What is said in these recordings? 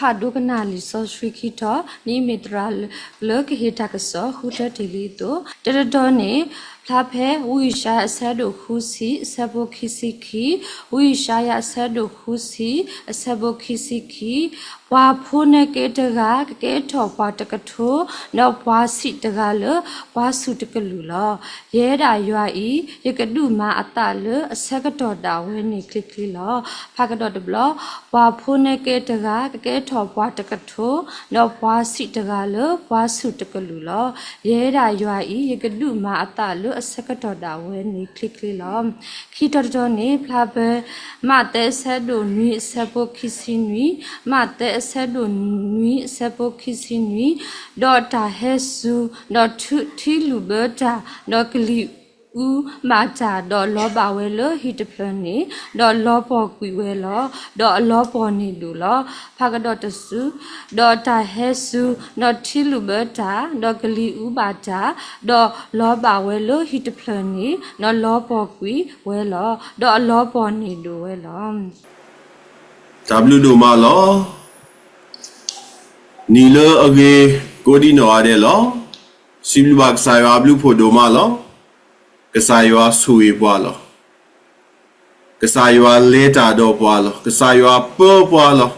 ပကဒိကနၣ်လံာ်စီဆှံခံထီၣ်, နအံၤမ့ၢ်သရၣ်လၢကဟ့ၣ်တၢ်ကစီၣ် ဃုထၢတ့ၢ်လံအသိး, တၢတတီၤန့ၣ် ဖျါဖဲဝံယၡါယၤအဆၢဒိၣ်ဃုဆံ အဆၢဖိခံဆံခံ, ဝံယၡါယၤအဆၢဒိၣ်ဃုဆံ အဆၢဖိခံဆံခံ, ပှၤဖိနဲက့တဂၤ ကကဲထီၣ်ပှၤတကထိ, ဒီးပှၤဆံးတဂၤလၢပှၤဆူၣ်တကလုာ်လီၤ. ယဲဒၣ်ယွၤအံၤ ယကဒုးမၤအသးလၢအဆၢကတီၢ်ဒၣ်ဝဲန့ၣ်ချ့ချ့လီၤ. ဖးကဒီးတဘျီ, ပှၤဖိနဲက့တဂၤ ကကဲထီၣ်ပှၤတကထိ, ဒီးပှၤဆံးတဂၤလၢပှၤဆူၣ်တကလုာ်လီၤ. ယဲဒၣ်ယွၤအံၤ ယကဒုးမၤအသးလၢအဆၢကတီၢ်ဒၣ်ဝဲန့ၣ်ချ့ချ့လီၤ. ခံထီၣ်တတီၤန့ၣ် ဖျါဖဲ မးသဲအဆၢဒိၣ်နွံအဆၢဖိခံဆံနွံ, မးသဲအဆၢဒိၣ်နွံအဆၢဖိခံဆံနွံ, ဒီးတၢ်ဟဲစူၤ, ဒီးထံလူၣ်ဘၢတၢ်, ဒီးကလံၤအူဘၣ်တၢ်, ဒီးလီၤဘၣ်ဝဲလၢဟံၣ်တဖျၢၣ်န့ၣ်, ဒီးလီၤပှီၢ်ကွံာ်ဝဲလီၤ. ဒီးအလီၤပှီၢ်န့ၣ်ဒိၣ်လီၤ. ဖးကဒီးတစု, ဒီးတၢ်ဟဲစူၤ, ဒီးထံလူၣ်ဘၢတၢ်, ဒီးကလံၤအူဘၣ်တၢ်, ဒီးလီၤဘၣ်ဝဲလၢဟံၣ်တဖျၢၣ်န့ၣ်, ဒီးလီၤပှီၢ်ကွံာ်ဝဲလီၤ. ဒီးအလီၤပှီၢ်န့ၣ်ဒိၣ်ဝဲလီၤ. တၢ်ဘျုးဒိၣ်မးလီၤ. နံၤလၢအဂ့ၤကိးဒံနီၢ်ဂၤဒဲးလီၤ. စံးဘျုးဘၣ်ကစၢ်ယွၤအဘျုးဖှိၣ်ဒိၣ်မးလီၤ. ကစၢ်ယွၤဆိၣ်ဂ့ၤပှၤလီၤ. ကစၢ်ယွၤလဲၤတၢ်ဒီးပှၤလီၤ. ကစၢ်ယွၤပၢပှၤလီၤ.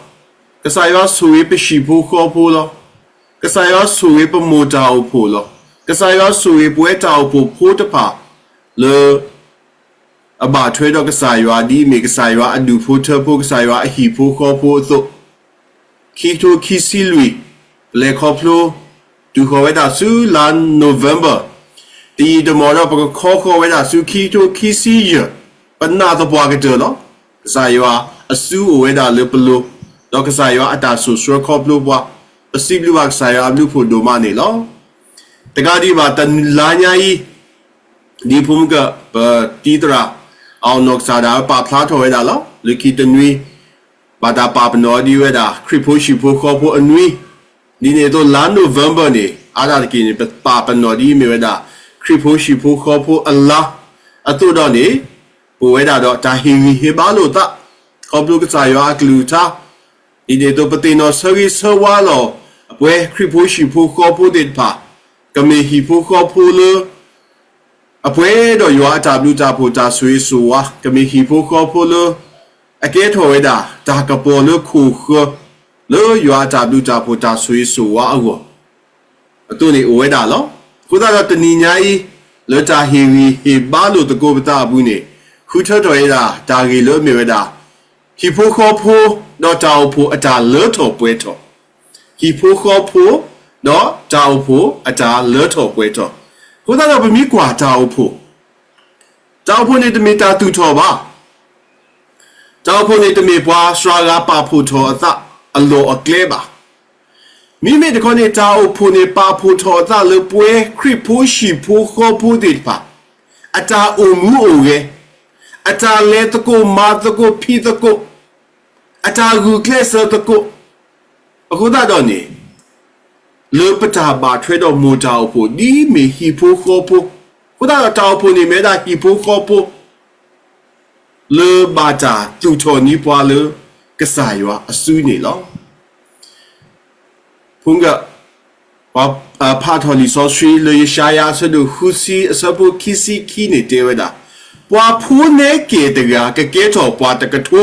ကစၢ်ယွၤဆိၣ်ဂ့ၤပဟံၣ်ဖိဃီဖိလီၤ. ကစၢ်ယွၤဆိၣ်ဂ့ၤပမိၢ်တၢ်အိၣ်ဖှိၣ်လီၤ. ကစၢ်ယွၤဆိၣ်ဂ့ၤပဝဲတၢ်အိၣ်ဖှိၣ်ဖိတဖၣ်လၢ အဘၣ်ထွဲဒီးကစၢ်ယွၤ ဒ်အမ့ၢ်ကစၢ်ယွၤအဒူၣ်ဖိထၢဖိ ကစၢ်ယွၤအဟံၣ်ဖိဃီဖိအသိး, ခံကထိခံဆံလွံၢ် ပလဲၤခီဖျိ တုၤဃီၤဝဲဒၣ်ဆူလါ November တယံာ်တမီၢ်ဒီး ပကခီဃီၤဝဲဒၣ်ဆူခံကထိခံဆံယဲၢ်, ပနာ်သပှၢ်ကတၢၢ်လီၤ. ကစၢ်ယွၤအစုအိၣ်ဝဲဒၣ်လၢပလိၤ, ဒီးကစၢ်ယွၤအတၢ်ဆိၣ်ဆှၢခီဖျိပှၤ, ပစံးဘျုးဘၣ်ကစၢ်ယွၤအဘျုးဖှိၣ်ဒိၣ်မးန့ၣ်လီၤ. တကးဒံးဘၣ်တလါညါအံၤ ဒ်ဖိမုၣ်က ပတံၤသရၣ် အီၣ်နီၢ်ကစၢ်ဒၣ်ဝဲပာ်ဖျါထီၣ်ဝဲဒၣ်လီၤ. လၢခံတနွံ ဘၣ်တၢ်ပာ်ပနီၣ်ဒ်ဝဲဒၣ် ခရံာ်ဖိဟံၣ်ဖိဃီဖိအနွံ, ဒ်န့ၣ်အသိးလါ November န့ၣ် အါဒၣ်တက့ၢ်န့ၣ် ပပာ်ပနီၣ်ဒ်အမ့ၢ်ဝဲဒၣ် ခရံာ်ဖိဟံၣ်ဖိဃီဖိအလါ, အသိးဒီးန့ၣ် ပအိၣ်ဝဲဒၣ်ဒီးတၢ်ဟ့ၣ်ဂံၢ်ဟ့ၣ်ဘါလိာ်သး ခီဖျိကစၢ်ယွၤအကလုၢ်ကထါ, ဒ်န့ၣ်အသိးပသ့ၣ်နီၣ်ဆၢဂ့ၤဆၢဝါလီၤ အပှဲၤခရံာ်ဖိဟံၣ်ဖိဃီဖိသ့ၣ်တဖၣ်, ကမ့ၢ်ဟံၣ်ဖိဃီဖိလၢ အပှဲၤဒီးယွၤအတၢ်ဘျုးတၢ်ဖှိၣ်တၢ်ဆိၣ်ဂ့ၤဆိၣ်ဝါ, ကမ့ၢ်ဟံၣ်ဖိဃီဖိလၢ အကဲထီၣ်ဝဲဒၣ် တၢ်ကပီၤလၢခိၣ်ဃၢၤ လၢယွၤအတၢ်ဘျုးတၢ်ဖှိၣ်တၢ်ဆိၣ်ဂ့ၤဆိၣ်ဝါအဂီၢ်, အသိးန့ၣ်အိၣ်ဝဲဒၣ်လီၤ. အဃိသတးဒီးတနံၤညါအံၤ လၢတၢ်ဟ့ၣ်ဂံၢ်ဟ့ၣ်ဘါလိာ်သကိးပသးအပူၤန့ၣ် ဃုထၢထီၣ်ဝဲဒၣ် တၢ်ဂ့ၢ်လၢအမ့ၢ်ဝဲဒၣ် ဟံၣ်ဖိဃီဖိ ဒီးတၢ်အိၣ်ဖှိၣ်အတၢ်လၢထီၣ်ပှဲၤထီၣ်, ဟံၣ်ဖိဃီဖိ ဒီးတၢ်အိၣ်ဖှိၣ်အတၢ်လၢထီၣ်ပှဲၤထီၣ်, အဃိသတးဒီးပမ့ၢ်ကွၢ်တၢ်အိၣ်ဖှိၣ် တၢ်အိၣ်ဖှိၣ်န့ၣ်တမ့ၢ်တၢ်သူၣ်ထီၣ်ဘၣ်. တၢ်အိၣ်ဖှိၣ်န့ၣ်တမ့ၢ်ပှၤစှၤဂၤပာ်ဖှိၣ်ထီၣ်အသးအလီၢ်အကျဲဘၣ်. မ့မ့ၢ်တခီန့ၣ် တၢ်အိၣ်ဖှိၣ်န့ၣ်ပာ်ဖှိၣ်ထီၣ်အသးလၢပဝဲခရံာ်ဖိဟံၣ်ဖိဃီဖိသ့ၣ်တဖၣ် အတၢ်အိၣ်မူအိၣ်ဂဲၤ, အတၢ်လဲၤသကိးမၤသကိးဖံးသကိး, အတၢ်ဂုာ်ကျဲးစၢးသကိး, အဃိသတးဒီးန့ၣ် လၢပတၢ်ဘၣ်ထွဲဒီးမိၢ်တၢ်အိၣ်ဖှိၣ် ဒ်မ့ၢ်ဟံၣ်ဖိဃီဖိ, အဃိသတးဒီးတၢ်အိၣ်ဖှိၣ်န့ၣ်မ့ၢ်ဝဲဒၣ်ဟံၣ်ဖိဃီဖိ လၢဘၣ်တၢ်သူၣ်ထီၣ်န့ၢ်ပှၤလၢကစၢ်ယွၤအစုန့ၣ်လီၤ. ဖိမုၣ်က ပှၤ ဖးထီၣ်လံာ်စီဆှံလၢယၡါယၤအဆၢဒိၣ်ဃုဆံအဆၢဖိခံဆံခံန့ၣ်တဲဝဲဒၣ်, ပှၤဖိနဲက့ၤတဂၤကကဲထီၣ်ပှၤတကထိ,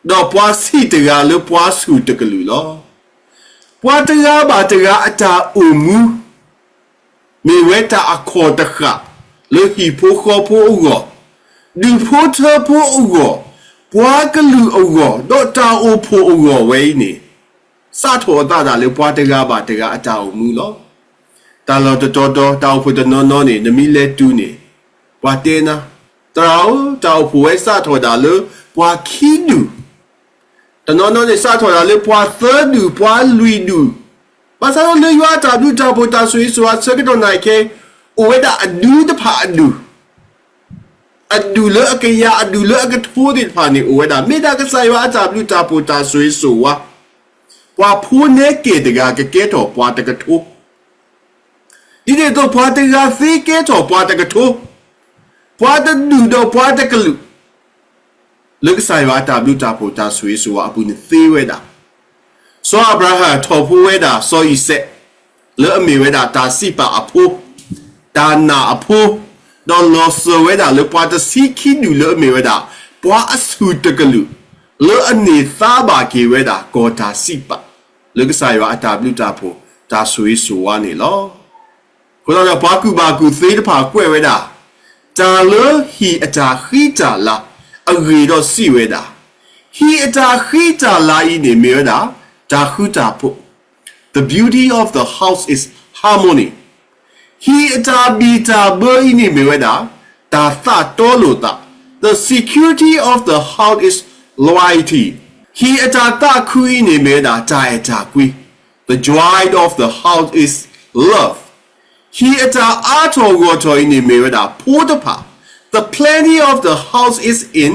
ဒီးပှၤဆံးတဂၤလၢပှၤဆူၣ်တကလုာ်လီၤ. ပှၤတဂၤဘၣ်တဂၤအတၢ်အိၣ်မူ မ့ၢ်ဝဲတၢ်အခီၣ်တဃာ်လၢဟံၣ်ဖိဃီဖိအဂီၢ်, ဒူၣ်ဖိထၢဖိအဂီၢ်, ပှၤကလုာ်အဂီၢ်, ဒီးတၢ်အိၣ်ဖှိၣ်အဂီၢ်ဝဲအံၤန့ၣ်, စးထီၣ်အသးဒၣ်လၢပှၤတဂၤဘၣ်တဂၤအတၢ်အိၣ်မူလီၤ. တၢ်လီၢ်တတီၤတီၤ တၢ်အိၣ်ဖှိၣ်တနီၤနီၤန့ၣ် နမ့ၢ်လဲၤတုၤန့ၣ်, ပှၤတဲနၤ, သရၣ်ဧၢ, တၢ်အိၣ်ဖှိၣ်ဝဲစးထီၣ်ဒၣ်လၢပှၤခံဒူၣ်, တနီၤနီၤန့ၣ် စးထီၣ်ဒၣ်လၢပှၤသၢဒူၣ် ပှၤလွံၢ်ဒူၣ်, ဘၣ်ဆၣ်ဒီးလၢယွၤအတၢ်ဘျုးတၢ်ဖှိၣ်တၢ်ဆိၣ်ဂ့ၤဆိၣ်ဝါဆၢကတီၢ်နၢ်ခဲအံၤ, အိၣ်ဝဲဒၣ်အဒူတဖၣ်အဒူၣ်, အဒူၣ်လၢအကယၤ အဒူၣ်လၢအကထိသ့ၣ်တဖၣ်န့ၣ် အိၣ်ဝဲဒၣ် မ့ၢ်ဒၣ်ကစၢ်ယွၤအတၢ်ဘျုးတၢ်ဖှိၣ်တၢ်ဆိၣ်ဂ့ၤဆိၣ်ဝါ, ပှၤဖိနဲက့ၤတဂၤကကဲထီၣ်ပှၤတကထိ ဒ်န့ၣ်အသိး ပှၤတဂၤသ့ကဲထီၣ်ပှၤတကထိ, ပှၤတဒူၣ်ဒီးပှၤတကလုာ်, လၢကစၢ်ယွၤအတၢ်ဘျုးတၢ်ဖှိၣ်တၢ်ဆိၣ်ဂ့ၤဆိၣ်ဝါအပူၤန့ၣ်သ့ဝဲဒၣ်. စီၤအၤဘြၤဟၣ်ထီၣ်ဖိဝဲဒၣ်စီၤအံၤစဲး လၢအမ့ၢ်ဝဲဒၣ်တၢ်စံးပာ်အဖိ, တၢ်နာ်အဖိ, ဒီးလီၤစၢၤဝဲဒၣ်လၢပှၤတဆံခံဒူၣ်လၢအမ့ၢ်ဝဲဒၣ် ပှၤအဆူၣ်တကလုာ် လၢအန့ၢ်သါဘၣ်က့ၤဝဲဒၣ်ကီၢ်တၢ်စံးပာ် လၢကစၢ်ယွၤအတၢ်ဘျုးတၢ်ဖှိၣ် တၢ်ဆိၣ်ဂ့ၤဆိၣ်ဝါန့ၣ်လီၤ. အဃိသတးဒီး ပှၤကူၣ်ဘၣ်ကူၣ်သ့တဖၣ်ကွဲးဝဲဒၣ် တၢ်လၢဟံၣ်အတၢ်ဃံတၢ်လၤအဂ့ၢ်ဒီးစံးဝဲဒၣ်, ဟံၣ်အတၢ်ဃံတၢ်လၤအံၤန့ၣ်မ့ၢ်ဝဲဒၣ် တၢ်ဃူတၢ်ဖိး, The beauty of the house is harmony. ဟံၣ်အတၢ်ဘံၣ်တၢ်ဘၢအံၤန့ၣ်မ့ၢ်ဝဲဒၣ် တၢ်သးတီလိာ်သး, The security of the house is loyalty. ဟံၣ်အတၢ်သးခုအံၤန့ၣ်မ့ၢ်ဝဲဒၣ် တၢ်အဲၣ်တၢ်ကွံ, The joy of the house is love. ဟံၣ်အတၢ်အါထီၣ်ဂီၢ်ထီၣ်အံၤန့ၣ်မ့ၢ်ဝဲဒၣ် ဖိတဖၣ်, The plenty of the house is in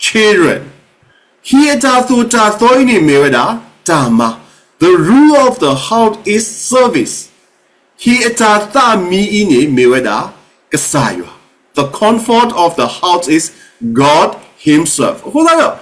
children. ဟံၣ်အတၢ်သိၣ်တၢ်သီအံၤန့ၣ်မ့ၢ်ဝဲဒၣ် တၢ်မၤ, The root of the house is service. ဟံၣ်အတၢ်သးမံအံၤန့ၣ်မ့ၢ်ဝဲဒၣ် ကစၢ်ယွၤ, The comfort of the house is God himself. အဃိသတးဒီး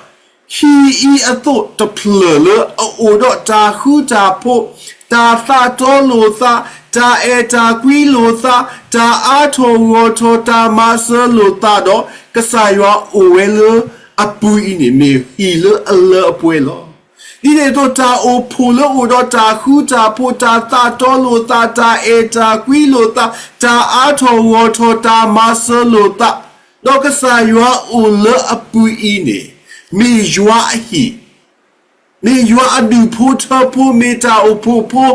ဟံၣ်အံၤအသိးတဖျၢၣ်လၢအအိၣ်ဒီးတၢ်ဃူတၢ်ဖိး, တၢ်သးတီလိာ်သး, တၢ်အဲၣ်တၢ်ကွံလိာ်သး, တၢ်အါထီၣ်ဂီၢ်ထီၣ်, တၢ်မၤစၢၤလိာ်သးဒီး ကစၢ်ယွၤအိၣ်ဝဲလၢအပူၤအံၤန့ၣ် မ့ၢ်ဟံၣ်လၢအလၢအပှဲၤလီၤ. ဒ်န့ၣ်အသိး တၢ်အိၣ်ဖှိၣ်လၢအိၣ်ဒီးတၢ်ဃူတၢ်ဖိး, တၢ်သးတီလိာ်သး, တၢ်အဲၣ်တၢ်ကွံလိာ်သး, တၢ်အါထီၣ်ဂီၢ်ထီၣ်, တၢ်မၤစၢၤလိာ်သး, ဒီးကစၢ်ယွၤအိၣ်လၢအပူၤအံၤန့ၣ် မ့ၢ်ယွၤအဟံၣ်, မ့ၢ်ယွၤအဒူၣ်ဖိထၢဖိ, မ့ၢ်တၢ်အိၣ်ဖှိၣ်ဖိ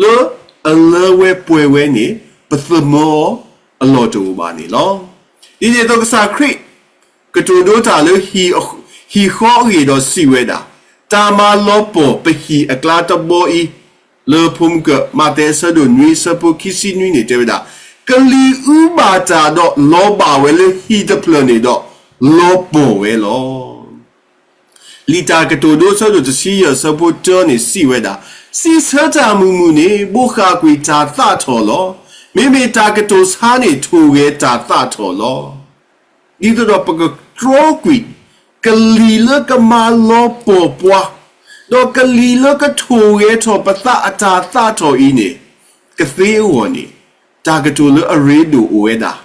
လၢအလၢဝဲပှဲၤဝဲန့ၣ် ပသမၢအီၤအလီၢ်တအိၣ်ဘၣ်န့ၣ်လီၤ. ဒ်န့ၣ်အသိး ကစၢ်ခရံာ် ကတိၤဒိတၢ်လၢ ဟံၣ်ဃီအဂ့ၢ်ဒီးစံးဝဲဒၣ်, တၢ်မၤလီၤပှီၢ်ပဟံၣ်အကျါတဘီအံၤ, လၢဖိမုၢ်ကၢၢ် မးသဲအဆၢဒိၣ်နွံ အဆၢဖိခံဆံနွံန့ၣ်တဲဝဲဒၣ်, ကလံၤအူဘၣ်တၢ်ဒီးလီၤဘၣ်ဝဲလၢဟံၣ်တဖျၢၣ်န့ၣ်ဒီး လီၤပှီၢ်ဝဲလီၤ. လံာ်တၢ်ကတိၤဒိအဆၢဒိၣ်တဆံယဲၢ် အဆၢဖိတၢန့ၣ်စံးဝဲဒၣ်, စံးဆၢတၢ်မုာ်မုာ်န့ၣ် ဘိးဃၣ်ကွံာ်တၢ်သးထီၣ်လီၤ. မ့မ့ၢ်တၢ်ကတိၤဆါန့ၣ် ထိၣ်ဂဲၤတၢ်သးထီၣ်လီၤ. ဒ်သိးဒီးပကတြီကွံာ် ကလံၤလၢကမၤလီၤပှီၢ်ပှၤ, ဒီးကလံၤလၢကထိၣ်ဂဲၤထီၣ်ပသးအတၢ်သးထီၣ်အံၤန့ၣ် ကသ့အဂီၢ်န့ၣ် တၢ်ကတိၤလၢအရ့ဒိၣ်အိၣ်ဝဲဒၣ်,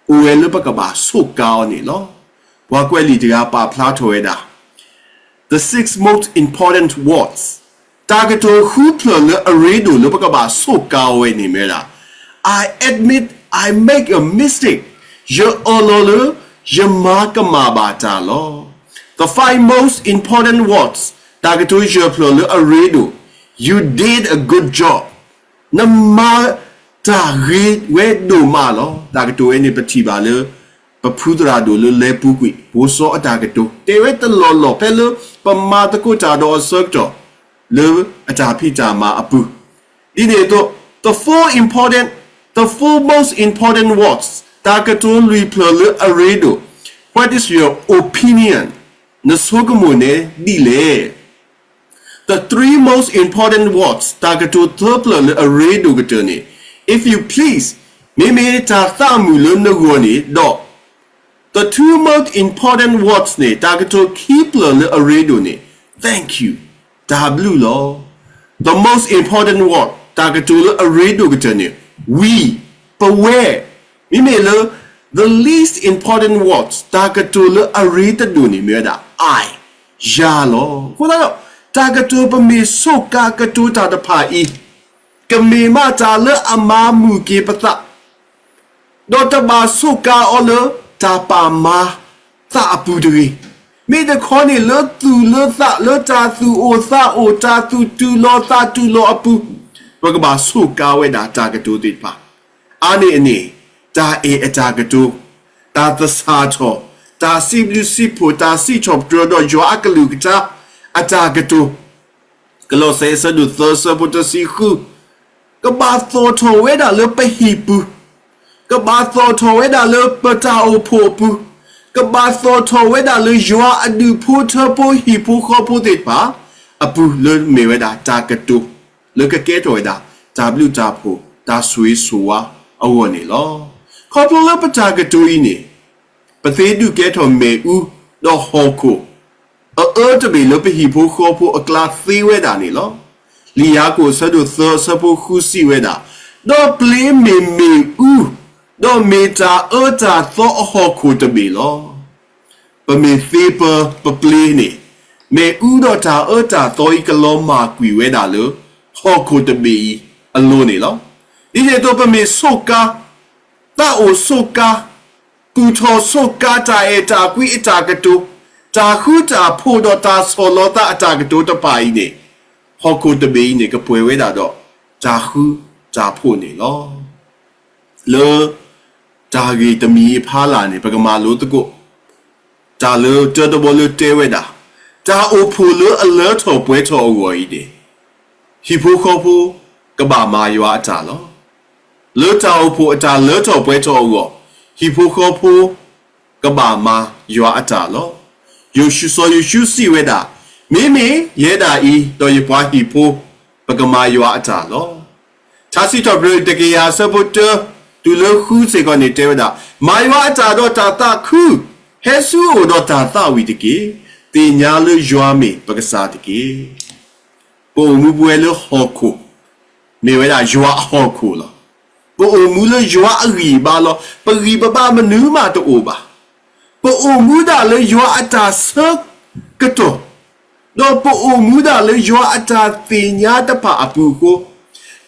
အိၣ်ဝဲလၢပကဘၣ်စူးကါအီၤန့ၣ်လီၤ. ပှၤကွဲးလံာ်တဂၤပာ်ဖျါထီၣ်ဝဲဒၣ် The six most important words, တၢ်ကတိၤဃုဖျၢၣ်လၢအရ့ဒိၣ်လၢပကဘၣ်စူးကါအီၤဝဲန့ၣ်မ့ၢ်ဝဲဒၣ်, I admit I make a mistake, ယအၢၣ်လီၤလၢယမၤကမၣ်ဘၣ်တၢ်လီၤ. The five most important words, တၢ်ကတိၤယဲၢ်ဖျၢၣ်လၢအရ့ဒိၣ်, You did a good job, နမၤတၢ်ဂ့ၤဝဲဒိၣ်မးလီၤ. တၢ်ကတိၤဝဲန့ၣ် ပထံၣ်ဘၣ်လၢ ပဖုသရၣ်ဒိၣ်လၢလဲၤပူၤကွံာ် ဖိစီအတၢ်ကတိၤ တဲဝဲတလီၢ်လီၢ်ဖဲလၢပမၤသကိးတၢ်ဒီးအဆၢကတီၢ် လၢအတၢ်ဖံးတၢ်မၤအပူၤ, ဒ်န့ၣ်အသိး the four important, the four most important words, တၢ်ကတိၤလွံၢ်ဖျၢၣ်လၢအရ့ဒိၣ်, What is your opinion? နဆိကမိၣ်န့ၣ်ဒ်လဲၣ်. The three most important words, တၢ်ကတိၤသၢဖျၢၣ်လၢအရ့ဒိၣ်ကတၢၢ်န့ၣ်, If you please, မ့မ့ၢ်တၢ်သးမုာ်လၢနဂီၢ်န့ၣ်ဒီး The two most important words န့ၣ် တၢ်ကတိၤခံဖျၢၣ်လၢအရ့ဒိၣ်န့ၣ်, Thank you, တၢ်ဘျုးလီၤ. The most important word, တၢ်ကတိၤလၢအရ့ဒိၣ်ကတၢၢ်န့ၣ်, We, ပဝဲ, မ့မ့ၢ်လၢ the least important words, တၢ်ကတိၤလၢအရ့တဒိၣ်န့ၣ် မ့ၢ်ဝဲဒၣ် I, ယၤလီၤ. အဃိသတးဒီး တၢ်ကတိၤပမ့ၢ်စူးကါကတိၤတၢ်တဖၣ်အံၤ, ကမ့ၢ်မးတၢ်လၢအမၤမုာ်က့ၤပသး ဒီးတဘၣ်စူးကါအီၤလၢတၢ်ပာ်မၤသးအပူၤတဂ့ၤ. မ့ၢ်တခီန့ၣ်လၢသူၣ်လၢသး လၢတၢ်သူၣ်အိၣ်သးအိၣ် တၢ်သူၣ်တူၢ်လိာ်သးတူၢ်လိာ်အပူၤ, ပကဘၣ်စူးကါဝဲဒၣ်တၢ်ကတိၤသ့ၣ်တဖၣ်. အါန့ၢ်အန့ၣ်, တၢ်အဲၣ်အတၢ်ကတိၤ, တၢ်သဆၣ်ထီၣ်, တၢ်စံးဘျုးစံးဖှိၣ်, တၢ်စံးထီၣ်ပတြၢၤဒီးယွၤအကလုၢ်ကထါအတၢ်ကတိၤ, ကလီးစဲအဆၢဒိၣ်သၢ အဆၢဖိတဆံဃု, ကဘၣ်သီၣ်ထီၣ်ဝဲဒၣ်လၢပဟံၣ်ပူၤ, ကဘၣ်သီၣ်ထီၣ်ဝဲဒၣ်လၢပတၢ်အိၣ်ဖှိၣ်အပူၤ, ကဘၣ်သီၣ်ထီၣ်ဝဲဒၣ်လၢယွၤအဒူၣ်ဖိထၢဖိဟံၣ်ဖိဃီဖိသ့ၣ်တဖၣ်အပူၤ လၢမ့ၢ်ဝဲဒၣ်တၢ်ကတိၤ လၢကကဲထီၣ်ဝဲဒၣ် တၢ်ဘျုးတၢ်ဖှိၣ် တၢ်ဆိၣ်ဂ့ၤဆိၣ်ဝါအဂီၢ်န့ၣ်လီၤ. ခီဖျိလၢပတၢ်ကတိၤအံၤန့ၣ် ပသ့ဒုးကဲထီၣ်မ့ၣ်အူ ဒီးဟီၣ်ခိၣ် အအၢတဘ့ၣ်လၢပဟံၣ်ဖိဃီဖိအကျါသ့ဝဲဒၣ်န့ၣ်လီၤ. လံာ်ယၤကိာ်အဆၢဒိၣ်သၢအဆၢဖိဃုစံးဝဲဒၣ်, ဒီးပျ့မ့ၢ်မ့ၣ်အူ, ဒီးမ့ၢ်တၢ်အၢတၢ်သီအဟီၣ်ခိၣ်တဘ့ၣ်လီၤ. ပမ့ၢ်သ့ပၢပပျ့န့ၣ်, မ့ၣ်အူဒီးတၢ်အၢတၢ်သီအံၤကလီၤမၢ်ကွံာ်ဝဲဒၣ်လၢ ဟီၣ်ခိၣ်တဘ့ၣ်အံၤအလိၤန့ၣ်လီၤ. ဒ်န့ၣ်အသိးပမ့ၢ်ဆိးကါ, သးအိၣ်ဆိးကါ, ကူၣ်ထီၣ်ဆိးကါတၢ်အဲၣ်တၢ်ကွံအတၢ်ကတိၤ, တၢ်ဃူတၢ်ဖိးဒီးတၢ်ဆီၣ်လီၤသးအတၢ်ကတိၤတဖၣ်အံၤန့ၣ်, ဟီၣ်ခိၣ်တဘ့ၣ်အံၤန့ၣ် ကပှဲၤဝဲဒၣ်ဒီး တၢ်ဃူတၢ်ဖိးန့ၣ်လီၤ. လၢ တၢ်ဂ့ၢ်တမံၤအံၤအဖီလာ်န့ၣ် ပကမၤလိသကိး တၢ်လၢတၢတဘီလၢတဲဝဲဒၣ်, တၢ်အိၣ်ဖှိၣ်လၢအလၢထီၣ်ပှဲၤထီၣ်အဂီၢ်အံၤန့ၣ်, ဟံၣ်ဖိဃီဖိကဘၣ်မၤယွၤအတၢ်လီၤ. လၢတၢ်အိၣ်ဖှိၣ်အတၢ်လၢထီၣ်ပှဲၤထီၣ်အဂီၢ်, ဟံၣ်ဖိဃီဖိ ကဘၣ်မၤယွၤအတၢ်လီၤ. ယိၤၡူ စီၤယိၤၡူစံးဝဲဒၣ်, မ့မ့ၢ်ယဲဒၣ်အံၤ ဒီးယပှၤဟံၣ်ဖိ ပကမၤယွၤအတၢ်လီၤ. ထါစံးထီၣ်ပတြၢၤတကယၤအဆၢဖိတၢ တုၤလၢဃုစ့ၢ်ကီးန့ၣ်တဲဝဲဒၣ်, မၤယွၤအတၢ်ဒီးတၢ်သးခု, ဟဲဆူအအိၣ်ဒီးတၢ်သးဝံၣ်တက့ၢ်. သ့ၣ်ညါလၢယွၤမ့ၢ်ပကစၢ်တက့ၢ်. ပအိၣ်မူပဝဲလၢဟီၣ်ခိၣ်, မ့ၢ်ဝဲဒၣ်ယွၤအဟီၣ်ခိၣ်လီၤ. ပအိၣ်မူလၢယွၤအဂံၢ်အဘါလီၤ. ပဂံၢ်ပဘါမနုၤမးတအိၣ်ဘၣ်. ပအိၣ်မူဒၣ်လၢယွၤအတၢ်ဆၢကတီၢ်, ဒီးပအိၣ်မူဒၣ်လၢယွၤအတၢ်သ့ၣ်ညါတဖၣ်အပူၤအဃိ,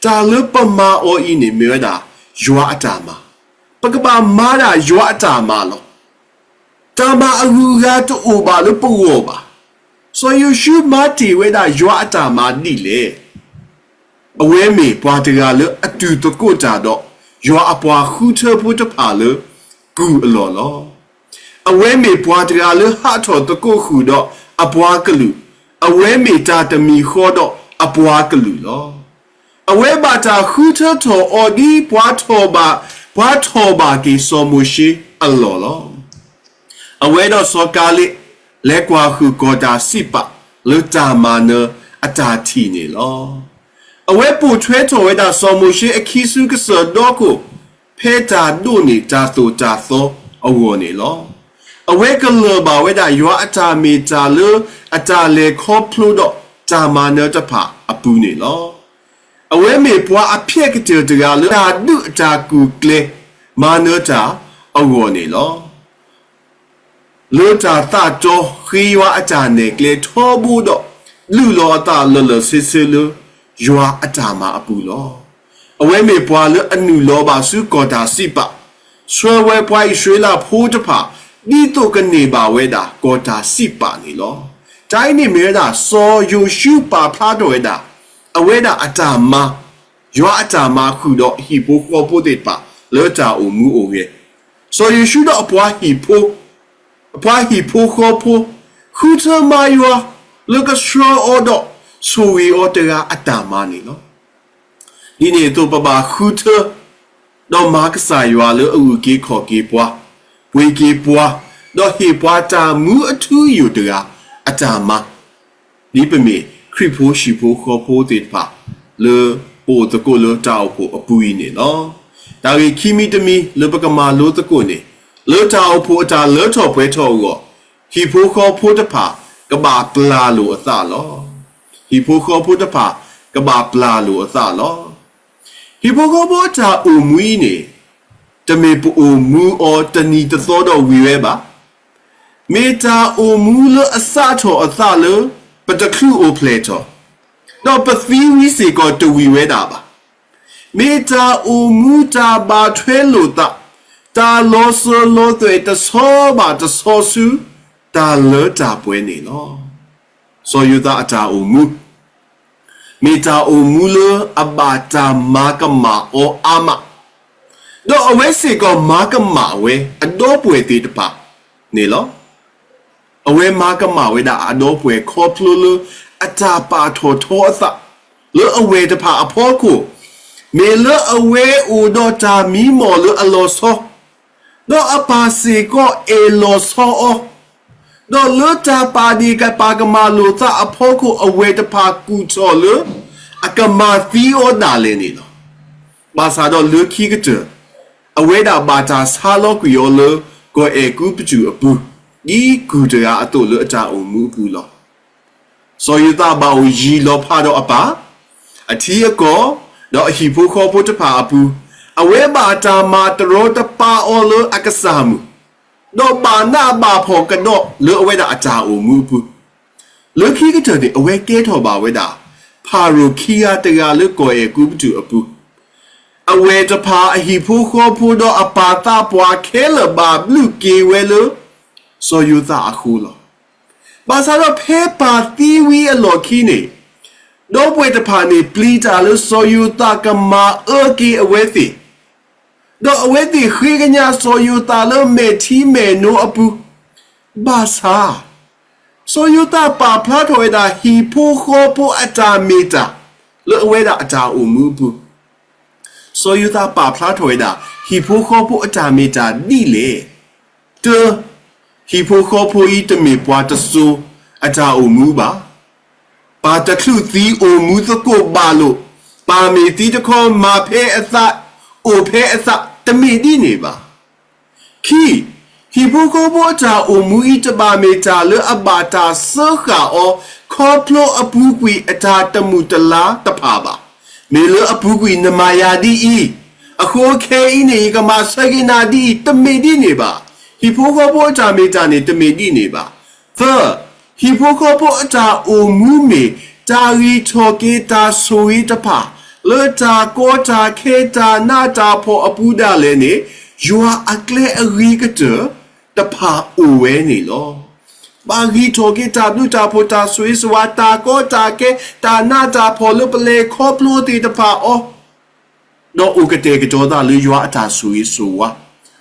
တၢ်လၢပမၤအီၤအံၤန့ၣ်မ့ၢ်ဝဲဒၣ် ယွၤအတၢ်မၤ, ပကဘၣ်မၤဒၣ်ယွၤအတၢ်မၤလီၤ. တၢ်မၤအဂုၤအဂၤတအိၣ်ဘၣ်လၢပဂီၢ်ဘၣ်. စီၤယိၤၡူမၤတ့ၢ်ဝဲဒၣ်ယွၤအတၢ်မၤဒ်လဲၣ်. အဝဲမ့ၢ်ပှၤတဂၤလၢအတူၢ်သကိးတၢ်ဒီး ယွၤအပှၤဃုထၢဖိတဖၣ်လၢ ကုၢ်အလီၢ်လီၤ. အဝဲမ့ၢ်ပှၤတဂၤလၢဟးထီၣ်သကိးဃုာ်ဒီးအပှၤကလုာ်, အဝဲမ့ၢ်တၢ်တမံၤဃီဒီးအပှၤကလုာ်လီၤ. အဝဲဘၣ်တၢ်ဃုထၢထီၣ်အီၤဒ်ပှၤထီၣ်ဘၣ်, ပှၤထီၣ်ဘၣ်က့ၤစီၤမိၤၡ့အလီၢ်လီၤ. အဝဲဒီးစီၤကၤလ့း လဲၤကွၢ်ဃုာ်ကီၢ်တၢ်စံးပာ်လၢတၢ်မၤနၢၤအတၢ်ထံၣ်န့ၣ်လီၤ. အဝဲပိာ်ထွဲထီၣ်ဝဲဒၣ်စီၤမိၤၡ့အခံဆူကစၢၢ်ဒီခိၣ် ဖဲတၢ်ဒိးန့ၢ်တၢ်သိၣ်တၢ်သီအဂီၢ်န့ၣ်လီၤ. အဝဲကလၢၢ်ဘၣ်ဝဲဒၣ်ယွၤအတၢ်မ့ၢ်တၢ်လၢအတၢ်လဲၤခီဖျိဒီးတၢ်မၤနၢၤတဖၣ်အပူၤန့ၣ်လီၤ. အဝဲမ့ၢ်ပှၤအဖျဲၣ်ကတၢၢ်တဂၤလၢတၢ်ဒုးအတၢ်ကူၣ်ကျဲၤမၤနၢၤတၢ်အဂီၢ်န့ၣ်လီၤ. လၢတၢ်သးတီဃ့ယွၤအတၢ်နဲၣ်ကျဲထီဘိဒီး လုၢ်လီၤအသးလၢာ်လၢာ်ဆ့ဆ့လၢ ယွၤအတၢ်မၤအပူၤလီၤ. အဝဲမ့ၢ်ပှၤလၢအနုာ်လီၤဘၣ်ဆူကီၢ်တၢ်စံးပာ်, ဆှၢဝဲပှၤအံၣ်စရ့လးဖိတဖၣ် ဒ်သိးကန့ၢ်ဘၣ်ဝဲဒၣ်ကီၢ်တၢ်စံးပာ်န့ၣ်လီၤ. တၢ်အံၤန့ၣ်မ့ၢ်ဝဲဒၣ် စီၤယိၤၡူပာ်ဖျါထီၣ်ဝဲဒၣ် အဝဲဒၣ်အတၢ်မၤ ယွၤအတၢ်မၤဃုာ်ဒီးဟံၣ်ဖိဃီဖိသ့ၣ်တဖၣ်လၢတၢ်အိၣ်မူအိၣ်ဂဲၤ, စီၤယိၤၡူဒီးအပှၤဟံၣ်ဖိ, အပှၤဟံၣ်ဖိဃီဖိ, ဃုထၢမၤယွၤလၢကဆှၢအီၤဒီးဆိၣ်ဂ့ၤအီၤတဂၤအတၢ်မၤန့ၣ်လီၤ. ဒ်န့ၣ်အသိးပဘၣ်ဃုထၢ ဒီးမၤကစၢ်ယွၤလၢအအုၣ်က့ၤခီၣ်က့ၤပှၤ, ပှ့ၤက့ၤပှၤ, ဒီးဟ့ၣ်ပှၤတၢ်မူအထူအယိာ်တဂၤအတၢ်မၤ ဒ်ပမ့ၢ်ခရံာ်ဖိဟံၣ်ဖိဃီဖိသ့ၣ်တဖၣ်လၢပအိၣ်သကိးလၢတၢ်အိၣ်ဖှိၣ်အပူၤအံၤန့ၣ်လီၤ. တၢ်ဂ့ၢ်ခံမံၤတမံၤလၢပကမၤလိသကိးန့ၣ်, လၢတၢ်အိၣ်ဖှိၣ်အတၢ်လၢထီၣ်ပှဲၤထီၣ်အဂီၢ်, ဟံၣ်ဖိဃီဖိတဖၣ်ကဘၣ်ပျၢ်လိာ်အသးလီၤ. ဟံၣ်ဖိဃီဖိတဖၣ်ကဘၣ်ပျၢ်လိာ်အသးလီၤ. ဟံၣ်ဖိဃီဖိအတၢ်အိၣ်မူအံၤန့ၣ် တမ့ၢ်ပအိၣ်မူအီၤတနံၤတသီဒီးဝံၤဝဲဘၣ်. မ့ၢ်တၢ်အိၣ်မူလၢအစးထီၣ်အသးလၢပတချုးအိၣ်ဖျဲၣ်ထီၣ်, ဒီးပသံဝံၤစ့ၢ်ကီးတဝံၤဝဲဒၣ်ဘၣ်. မ့ၢ်တၢ်အိၣ်မူတၢ်ဘၣ်ထွဲလိာ်သး, တၢ်လီၤစၢၤလီၤသွဲၣ်တဆီဘၣ်တဆီဆူ တၢ်လၢတၢ်ပှဲၤန့ၣ်လီၤ. စီၤယိၤသးအတၢ်အိၣ်မူ မ့ၢ်တၢ်အိၣ်မူလၢအဘၣ်တၢ်မၤကမၣ်အီၤအါမး, ဒီးအဝဲစ့ၢ်ကီးမၤကမၣ်ဝဲအဒီပုၢ်ဝဲၢ်သ့ၣ်တဖၣ်န့ၣ်လီၤ. အဝဲမၤကမၣ်ဝဲဒၣ်အဒီပုၢ်ဝဲၢ်ခီဖျိလၢအတၢ်ပာ်ထီၣ်ထီအသး လၢအဝဲၢ်တဖၣ်အဖီခိၣ်, မ့ၢ်လၢအဝဲအိၣ်ဒီးတၢ်မံမီၢ်လၢအလီၤဆီ ဒီးအပၢ်စ့ၢ်ကီးအဲၣ်လီၤဆီအီၤ, ဒီးလၢတၢ်ပာ်ဒ့ၣ်ပာ်ကမၣ်လိာ်သးအဖီခိၣ် အဝဲၢ်တဖၣ်ကူၣ်ထီၣ်လၢအကမၤသံအီၤဒၣ်လဲာ်န့ၣ်လီၤ. ဘၣ်ဆၣ်ဒီးလၢခံကတၢၢ် အဝဲဒၣ်ဘၣ်တၢ်ဆါလီၤကွံာ်အီၤလၢကီၢ်အဲၤကူပတူးအပူၤ, ဒ်ကုၢ်တဂၤအသိးလၢအတၢ်အိၣ်မူအပူၤလီၤ. စီၤယိၤသးဘၣ်အိၣ်ယံၤလီၤဖးဒီးအပၢ်, အထံအကီၢ်, ဒီးအဟံၣ်ဖိဃီဖိတဖၣ်အပူၤ, အဝဲဘၣ်တၢ်မၤတရီတပါအီၤလၢအကစၢ်မုၢ်, ဒီးဘၣ်နးဘၣ်ဖှီၣ်ကဒီးလၢအဝဲဒၣ်အတၢ်အိၣ်မူအပူၤ, လၢခံကတၢၢ်န့ၣ် အဝဲကဲထီၣ်ဘၣ်ဝဲဒၣ် ဖၤရိၤခံဂၤတဂၤလၢကီၢ်အဲၤကူပတူးအပူၤ, အဝဲၢ်တဖၣ်အဟံၣ်ဖိဃီဖိဒီးအပၢ်သးပှၢ်ခဲလၢာ်ဘၣ်ဘျုးက့ၤဝဲလၢ စီၤယိၤသးအဃိလီၤ. ဘၣ်ဆၣ်ဒီးဖဲပၢ်သံဝံၤအလီၢ်ခံန့ၣ်, ဒီပုၢ်ဝဲၢ်တဖၣ်န့ၣ် ပျံၤတၢ်လၢစီၤယိၤသးကမၤအၢက့ၤအဝဲသ့ၣ်, ဒီးအဝဲသ့ၣ်ဃ့ကညးစီၤယိၤသးလၢမဲာ်ထံမဲာ်နိအပူၤ, ဘၣ်ဆၣ် စီၤယိၤသးပာ်ဖျါထီၣ်ဝဲဒၣ်ဟံၣ်ဖိဃီဖိအတၢ်မ့ၢ်တၢ် လၢအဝဲဒၣ်အတၢ်အိၣ်မူအပူၤ, စီၤယိၤသးပာ်ဖျါထီၣ်ဝဲဒၣ် ဟံၣ်ဖိဃီဖိအတၢ်မ့ၢ်တၢ်ဒ်လဲၣ်. တၢ, ဟံၣ်ဖိဃီဖိအံၤတမ့ၢ်ပှၤတစိၤအတၢ်အိၣ်မူဘၣ်. ပၢ်တချုးသံအိၣ်မူသကိးဘၣ်လိာ်, ပၢ်မ့ၢ်သံတခီမၤဖဲအသး, အိၣ်ဖဲအသး, တမ့ၢ်ဒ်န့ၣ်ဘၣ်. ခံ, ဟံၣ်ဖိဃီဖိအတၢ်အိၣ်မူအံၤတဘၣ်မ့ၢ်တၢ်လၢအဘၣ်တၢ်စၢဃာ်အီၤ ခီဖျိအပူၤကွံာ်အတၢ်တမုာ်တလၤတဖၣ်ဘၣ်. မ့ၢ်လၢအပူၤကွံာ်နမၤယၤဒ်အံၤ, အဃိခဲအံၤန့ၣ် ယကမၤဆၢက့ၤနၤဒ်အံၤ, တမ့ၢ်ဒ်န့ၣ်ဘၣ်. ဟံၣ်ဖိဃီဖိအတၢ်မ့ၢ်တၢ်န့ၣ် တမ့ၢ်ဒ်န့ၣ်ဘၣ်. သၢ, ဟံၣ်ဖိဃီဖိအတၢ်အိၣ်မူမ့ၢ် တၢ်ဂံၢ်ထီၣ်က့ၤတၢ်ဆိၣ်ဂ့ၤတဖၣ် လၢတၢ်ကီတၢ်ခဲတၢ်နးတၢ်ဖှီၣ်အပူၤဒၣ်လဲာ်န့ၣ် ယွၤအကျဲအဂ့ၤကတၢၢ်တဖၣ်အိၣ်ဝဲန့ၣ်လီၤ. ဘၣ်ဂံၢ်ထီၣ်က့ၤတၢ်ဘျုးတၢ်ဖှိၣ်တၢ်ဆိၣ်ဂ့ၤဆိၣ်ဝါ တၢ်ကီတၢ်ခဲ တၢ်နးတၢ်ဖှီၣ်လၢပလဲၤခီဖျိသ့ၣ်တဖၣ်အီၤ ဒီးအိၣ်ကတဲာ်ကတီၤသးလၢယွၤအတၢ်ဆိၣ်ဂ့ၤဆိၣ်ဝါ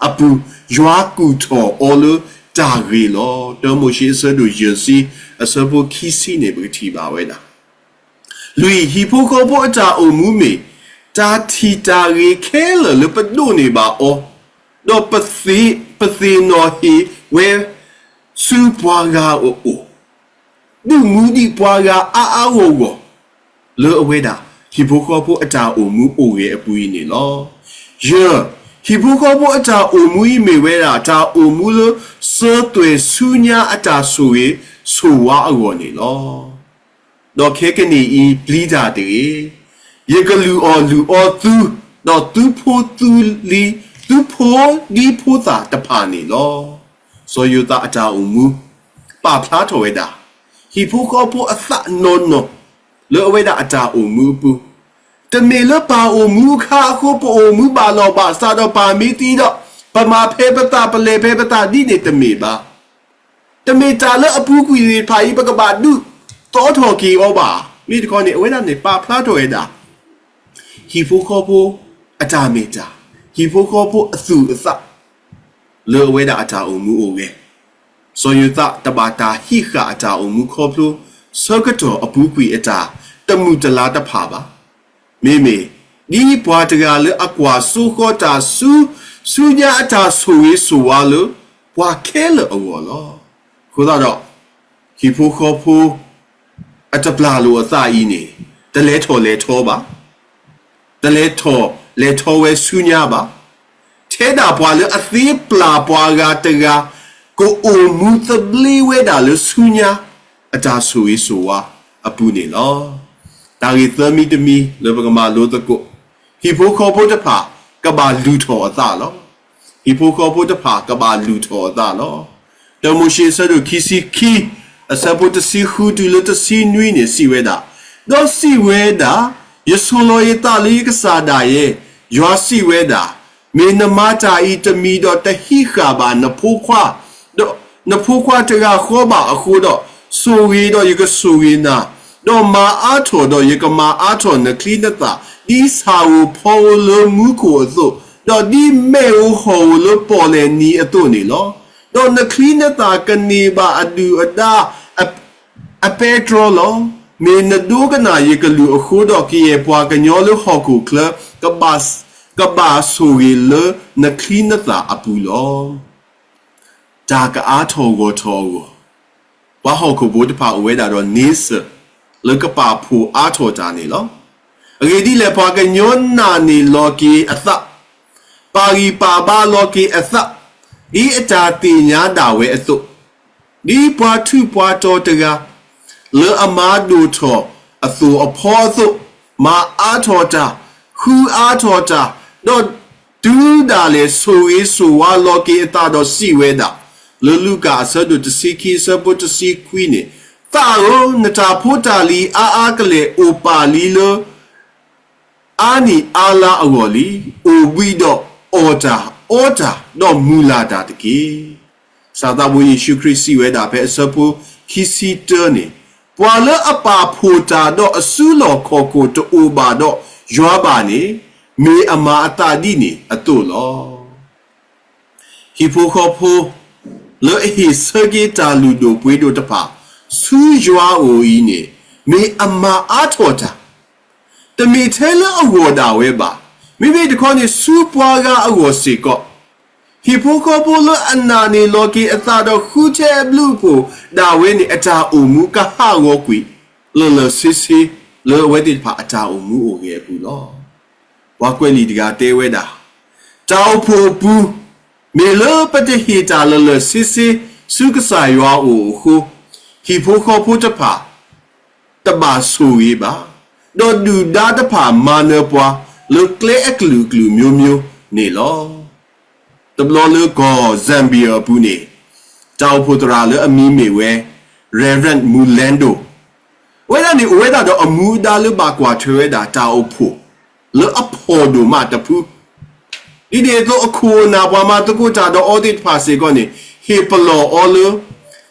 အပူၤ, ယွၤကူၣ်ထီၣ်အီၤလၢတၢ်ဂ့ၤလီၤ. တၢမိၤၡ့အဆၢဒိၣ်ယဲၢ်ဆံ အဆၢဖိခံဆံန့ၣ် ပကထံၣ်ဘၣ်ဝဲဒၣ်. လွံၢ်, ဟံၣ်ဖိဃီဖိအတၢ်အိၣ်မူမ့ၢ် တၢ်ထံၣ်တၢ်ဂ့ၤခဲလၢာ်လၢပဒိးန့ၢ်ဘၣ်အီၤ, ဒီးပသ့ၣ်, ပသ့ၣ်နီၣ်ဟ့ၣ်ဝဲ ဆူပှၤဂၤအအိၣ်, ဒုးမူဒံးပှၤဂၤအါအါဂီၢ်ဂီၢ် လၢအဝဲဒၣ် ဟံၣ်ဖိဃီဖိအတၢ်အိၣ်မူအိၣ်ဂဲၤအပူၤအံၤန့ၣ်လီၤ. ယဲၢ်, ဟံၣ်ဖိဃီဖိအတၢ်အိၣ်မူအံၤမ့ၢ်ဝဲဒၣ် တၢ်အိၣ်မူလၢ စၢသွဲၣ်ဆူညါအတၢ်ဆိၣ်ဂ့ၤဆိၣ်ဝါအဂီၢ်န့ၣ်လီၤ. ဒီးခဲကနံၣ်အံၤ ပျံၤတၢ်တဂ့ၤ, ယကလုၢ်အီၣ်လုၢ်အီသု, ဒီးသုဖိသုလံၤ, သုဖိဒံဖိသၣ်တဖၣ်န့ၣ်လီၤ. စီၤယိၤသးအတၢ်အိၣ်မူ ပာ်ဖျါထီၣ်ဝဲဒၣ် ဟံၣ်ဖိဃီဖိအသးနီၢ်နီၢ် လၢအဝဲဒၣ်အတၢ်အိၣ်မူအပူၤ, တမ့ၢ်လၢပၢ်အိၣ်မူအခါအဃိ ပအိၣ်မူဘၣ်လီၢ်ဘၣ်စးဒီး ပၢ်မ့ၢ်သံဒီး ပမၤဖဲပသး ပလဲၤဖဲပသးဒ်န့ၣ်တမ့ၢ်ဘၣ်. တမ့ၢ်တၢ်လၢအပူၤကွံာ်သ့ၣ်တဖၣ်အံၤ ပကဘၣ်ဒုးသီထီၣ်က့ၤအီၤဘၣ်. မ့ၢ်တခီန့ၣ် အဝဲဒၣ်န့ၣ် ပာ်ဖျါထီၣ်ဝဲဒၣ် ဟံၣ်ဖိဃီဖိအတၢ်မ့ၢ်တၢ်, ဟံၣ်ဖိဃီဖိအသူၣ်အသး လၢအဝဲဒၣ်အတၢ်အိၣ်မူအိၣ်ဂဲၤ, စီၤယိၤသးတဘၣ်တၢ်ဟံးဃာ်အတၢ်အိၣ်မူခီဖျိ ဆၢကတီၢ်အပူၤကွံာ်အတၢ်တမုာ်တလၤတဖၣ်ဘၣ်. မ့မ့ၢ် ဒ်ပှၤတဂၤလၢအကွၢ်စိဃီတၢ်ဆူ ဆူညါအတၢ်ဆိၣ်ဂ့ၤဆိၣ်ဝါလၢ ပှၤခဲလၢာ်အဂီၢ်လီၤ. အဃိသတးဒီး ဟံၣ်ဖိဃီဖိ အတပျၢ်လိာ်အသးအံၤန့ၣ် တလဲၤထီၣ်လဲၤထီဘၣ်, တလဲၤထီၣ်လဲၤထီဝဲဆူညါဘၣ်. ထဲဒၣ်ပှၤလၢအသ့ပျၢ်ပှၤဂၤတဂၤ ကအိၣ်မူသဘျ့ဝဲဒၣ်လၢဆူညါ အတၢ်ဆိၣ်ဂ့ၤဆိၣ်ဝါအပူၤန့ၣ်လီၤ. တၢ်ဂ့ၢ်သၢမံၤတမံၤလၢပကမၤလိသကိး, ဟံၣ်ဖိဃီဖိတဖၣ် ကဘၣ်လုၢ်ထီၣ်အသးလီၤ. ဟံၣ်ဖိဃီဖိတဖၣ် ကဘၣ်လုၢ်ထီၣ်အသးလီၤ. တၢမိၤၡ့အဆၢဒိၣ်ခံဆံခံ အဆၢဖိတဆံဃုတုၤလၢတဆံနွံန့ၣ် စံးဝဲဒၣ်, ဒီးစံးဝဲဒၣ်, ယဆိၣ်လီၤယသးလၢယကစၢ်ဒၣ်ယဲ, ယွၤစံးဝဲဒၣ်, မ့ၢ်နမၤတၢ်အံၤတမံၤဒီးတဟံးဃာ်ဘၣ်နဖိခွါ, ဒီးနဖိခွါတဂၤဃီဘၣ်အဃိဒီး, ဆိၣ်ဂ့ၤဒီးယကဆိၣ်ဂ့ၤနၤ, ဒီးမၤအါထီၣ်ဒီးယကမၤအါထီၣ်နချံနသၣ်, ဒ်ဆၣ်ဧိၤဖီဧိၤလၢမူခိၣ်အသိး, ဒီးဒ်မ့ၣ်ဧိၤဟီၣ်ဧိၤလၢပီၣ်လဲၣ်နံၤအသိးန့ၣ်လီၤ. ဒီးနချံနသၣ်ကန့ၢ်ဘၣ်အဒုၣ်အဒါ အပဲတြီလီၤ. မ့ၢ်နဒိကနၣ်ယကလုၢ်အဃိဒီး ကယဲၢ်ပှၤကညီလၢဟီၣ်ခိၣ်ချၢ ကဘၣ်ဆိၣ်ဂ့ၤလၢနချံနသၣ်အပူၤလီၤ. တၢ်ကအါထီၣ်ဂီၢ်ထီၣ်အဂီၢ်, ပှၤဟီၣ်ခိၣ်ဖိတဖၣ်အိၣ်ဝဲဒၣ်ဒီးန့ဆၢၣ် လၢကပာ်ဖှိၣ်အါထီၣ်တၢ်န့ၣ်လီၤ. အဂ့ၢ်ဒ်လဲၣ် ပှၤကညီနာ်န့ၢ်လီၤက့ၤအသး, ပာ်ဂံၢ်ပာ်ဘါလီၤက့ၤအသး, ဒ်အတၢ်သ့ၣ်ညါဒၣ်ဝဲအသိး, ဒ်ပှၤထူးပှၤတီၤတဂၤ လၢအမၤဒိၣ်ထီၣ်အသိးအဖီအသိး, မၤအါထီၣ်တၢ်, ဃုအါထီၣ်တၢ်, ဒီးတုၤဒၣ်လဲာ်ဆိၣ်ဂ့ၤဆိၣ်ဝါလီၤက့ၤအသးဒီးစံးဝဲဒၣ်, လၢလူၤကၣ်အဆၢဒိၣ်တဆံခံအဆၢဖိတဆံခွံန့ၣ်, သးဧၢ, နတၢ်ဖိတၢ်လံၤအါအါကလဲာ်အိၣ်ပာ်လံလၢ အါနံၣ်အါလါအဂီၢ်လံ, အိၣ်ဘှံးဒီးအီၣ်တၢ်အီတၢ်, ဒီးမုာ်လၤတၢ်တက့ၢ်. ကစၢ်သးဘိယ့ၣ်ၡူးခရံာ်စံးဝဲဒၣ်ဖဲအဆၢဖိခံဆံတၢန့ၣ်, ပှၤလၢအပာ်ဖှိၣ်တၢ်ဒီးအစုလီၢ်ခီၣ်ခိၣ်တအိၣ်ဘၣ်ဒီးယွၤဘၣ်န့ၣ်, မ့ၢ်အမၤအသးဒ်န့ၣ်အသိးလီၤ. ဟံၣ်ဖိဃီဖိ လၢအဟ့ၣ်ဆၢက့ၤတၢ်လုၢ်ဒိၣ်ပှ့ၤဒိၣ်တဖၣ် ဆူယွၤအအိၣ်အံၤန့ၣ်, မ့ၢ်အမၤအါထီၣ်တၢ်, တမ့ၢ်ထဲလၢအဂီၢ်ဒၣ်ဝဲဘၣ်, မ့မ့ၢ်တခီန့ၣ် ဆူပှၤဂၤအဂီၢ်စ့ၢ်ကီး, ဟံၣ်ဖိဃီဖိလၢအနာ်န့ၢ်လီၤက့ၤအသးဒီးဃုထၢအဘျုးအဖှိၣ်ဒၣ်ဝဲန့ၣ် အတၢ်အိၣ်မူကဟးဂီၤကွံာ် လၢာ်လၢာ်ဆ့ဆ့ လၢအဝဲသ့ၣ်တဖၣ်အတၢ်အိၣ်မူအိၣ်ဂဲၤအပူၤလီၤ. ပှၤကွဲးလံာ်တဂၤတဲဝဲဒၣ်, တၢ်အိၣ်ဖှိၣ်အပူၤ, မ့ၢ်လၢပတဟ့ၣ်တၢ်လၢာ်လၢာ်ဆ့ဆ့ ဆူကစၢ်ယွၤအအိၣ်အဃိ, ဟံၣ်ဖိဃီဖိတဖၣ် တဘၣ်ဆိၣ်ဂ့ၤဘၣ်, ဒီးဒုၣ်ဒါတဖၣ်မၤနၢၤပှၤလၢကျဲအကလုာ်ကလုာ်မျိုးမျိုးန့ၣ်လီၤ. တဘျီလၢကီၢ် Zambia အပူၤန့ၣ်, တၢ်အိၣ်ဖှိၣ်သရၣ်လၢအမံၤမ့ၢ်ဝဲ Reverend Mulendo ဝဲဒၣ်န့ၣ် အိၣ်ဝဲဒၣ်ဒီးအမူအဒါလၢဘၣ်ကွၢ်ထွဲဝဲဒၣ်တၢ်အိၣ်ဖှိၣ်လၢအဖှီၣ်ဒိၣ်မးတဖု, ဒ်န့ၣ်အသိးအခိၣ်အနၢ်ပှၤမၤသကိးတၢ်ဒီးအီၤသ့ၣ်တဖၣ်စ့ၢ်ကီးန့ၣ် ဟ့ၣ်ပလီၢ်အီၤလၢ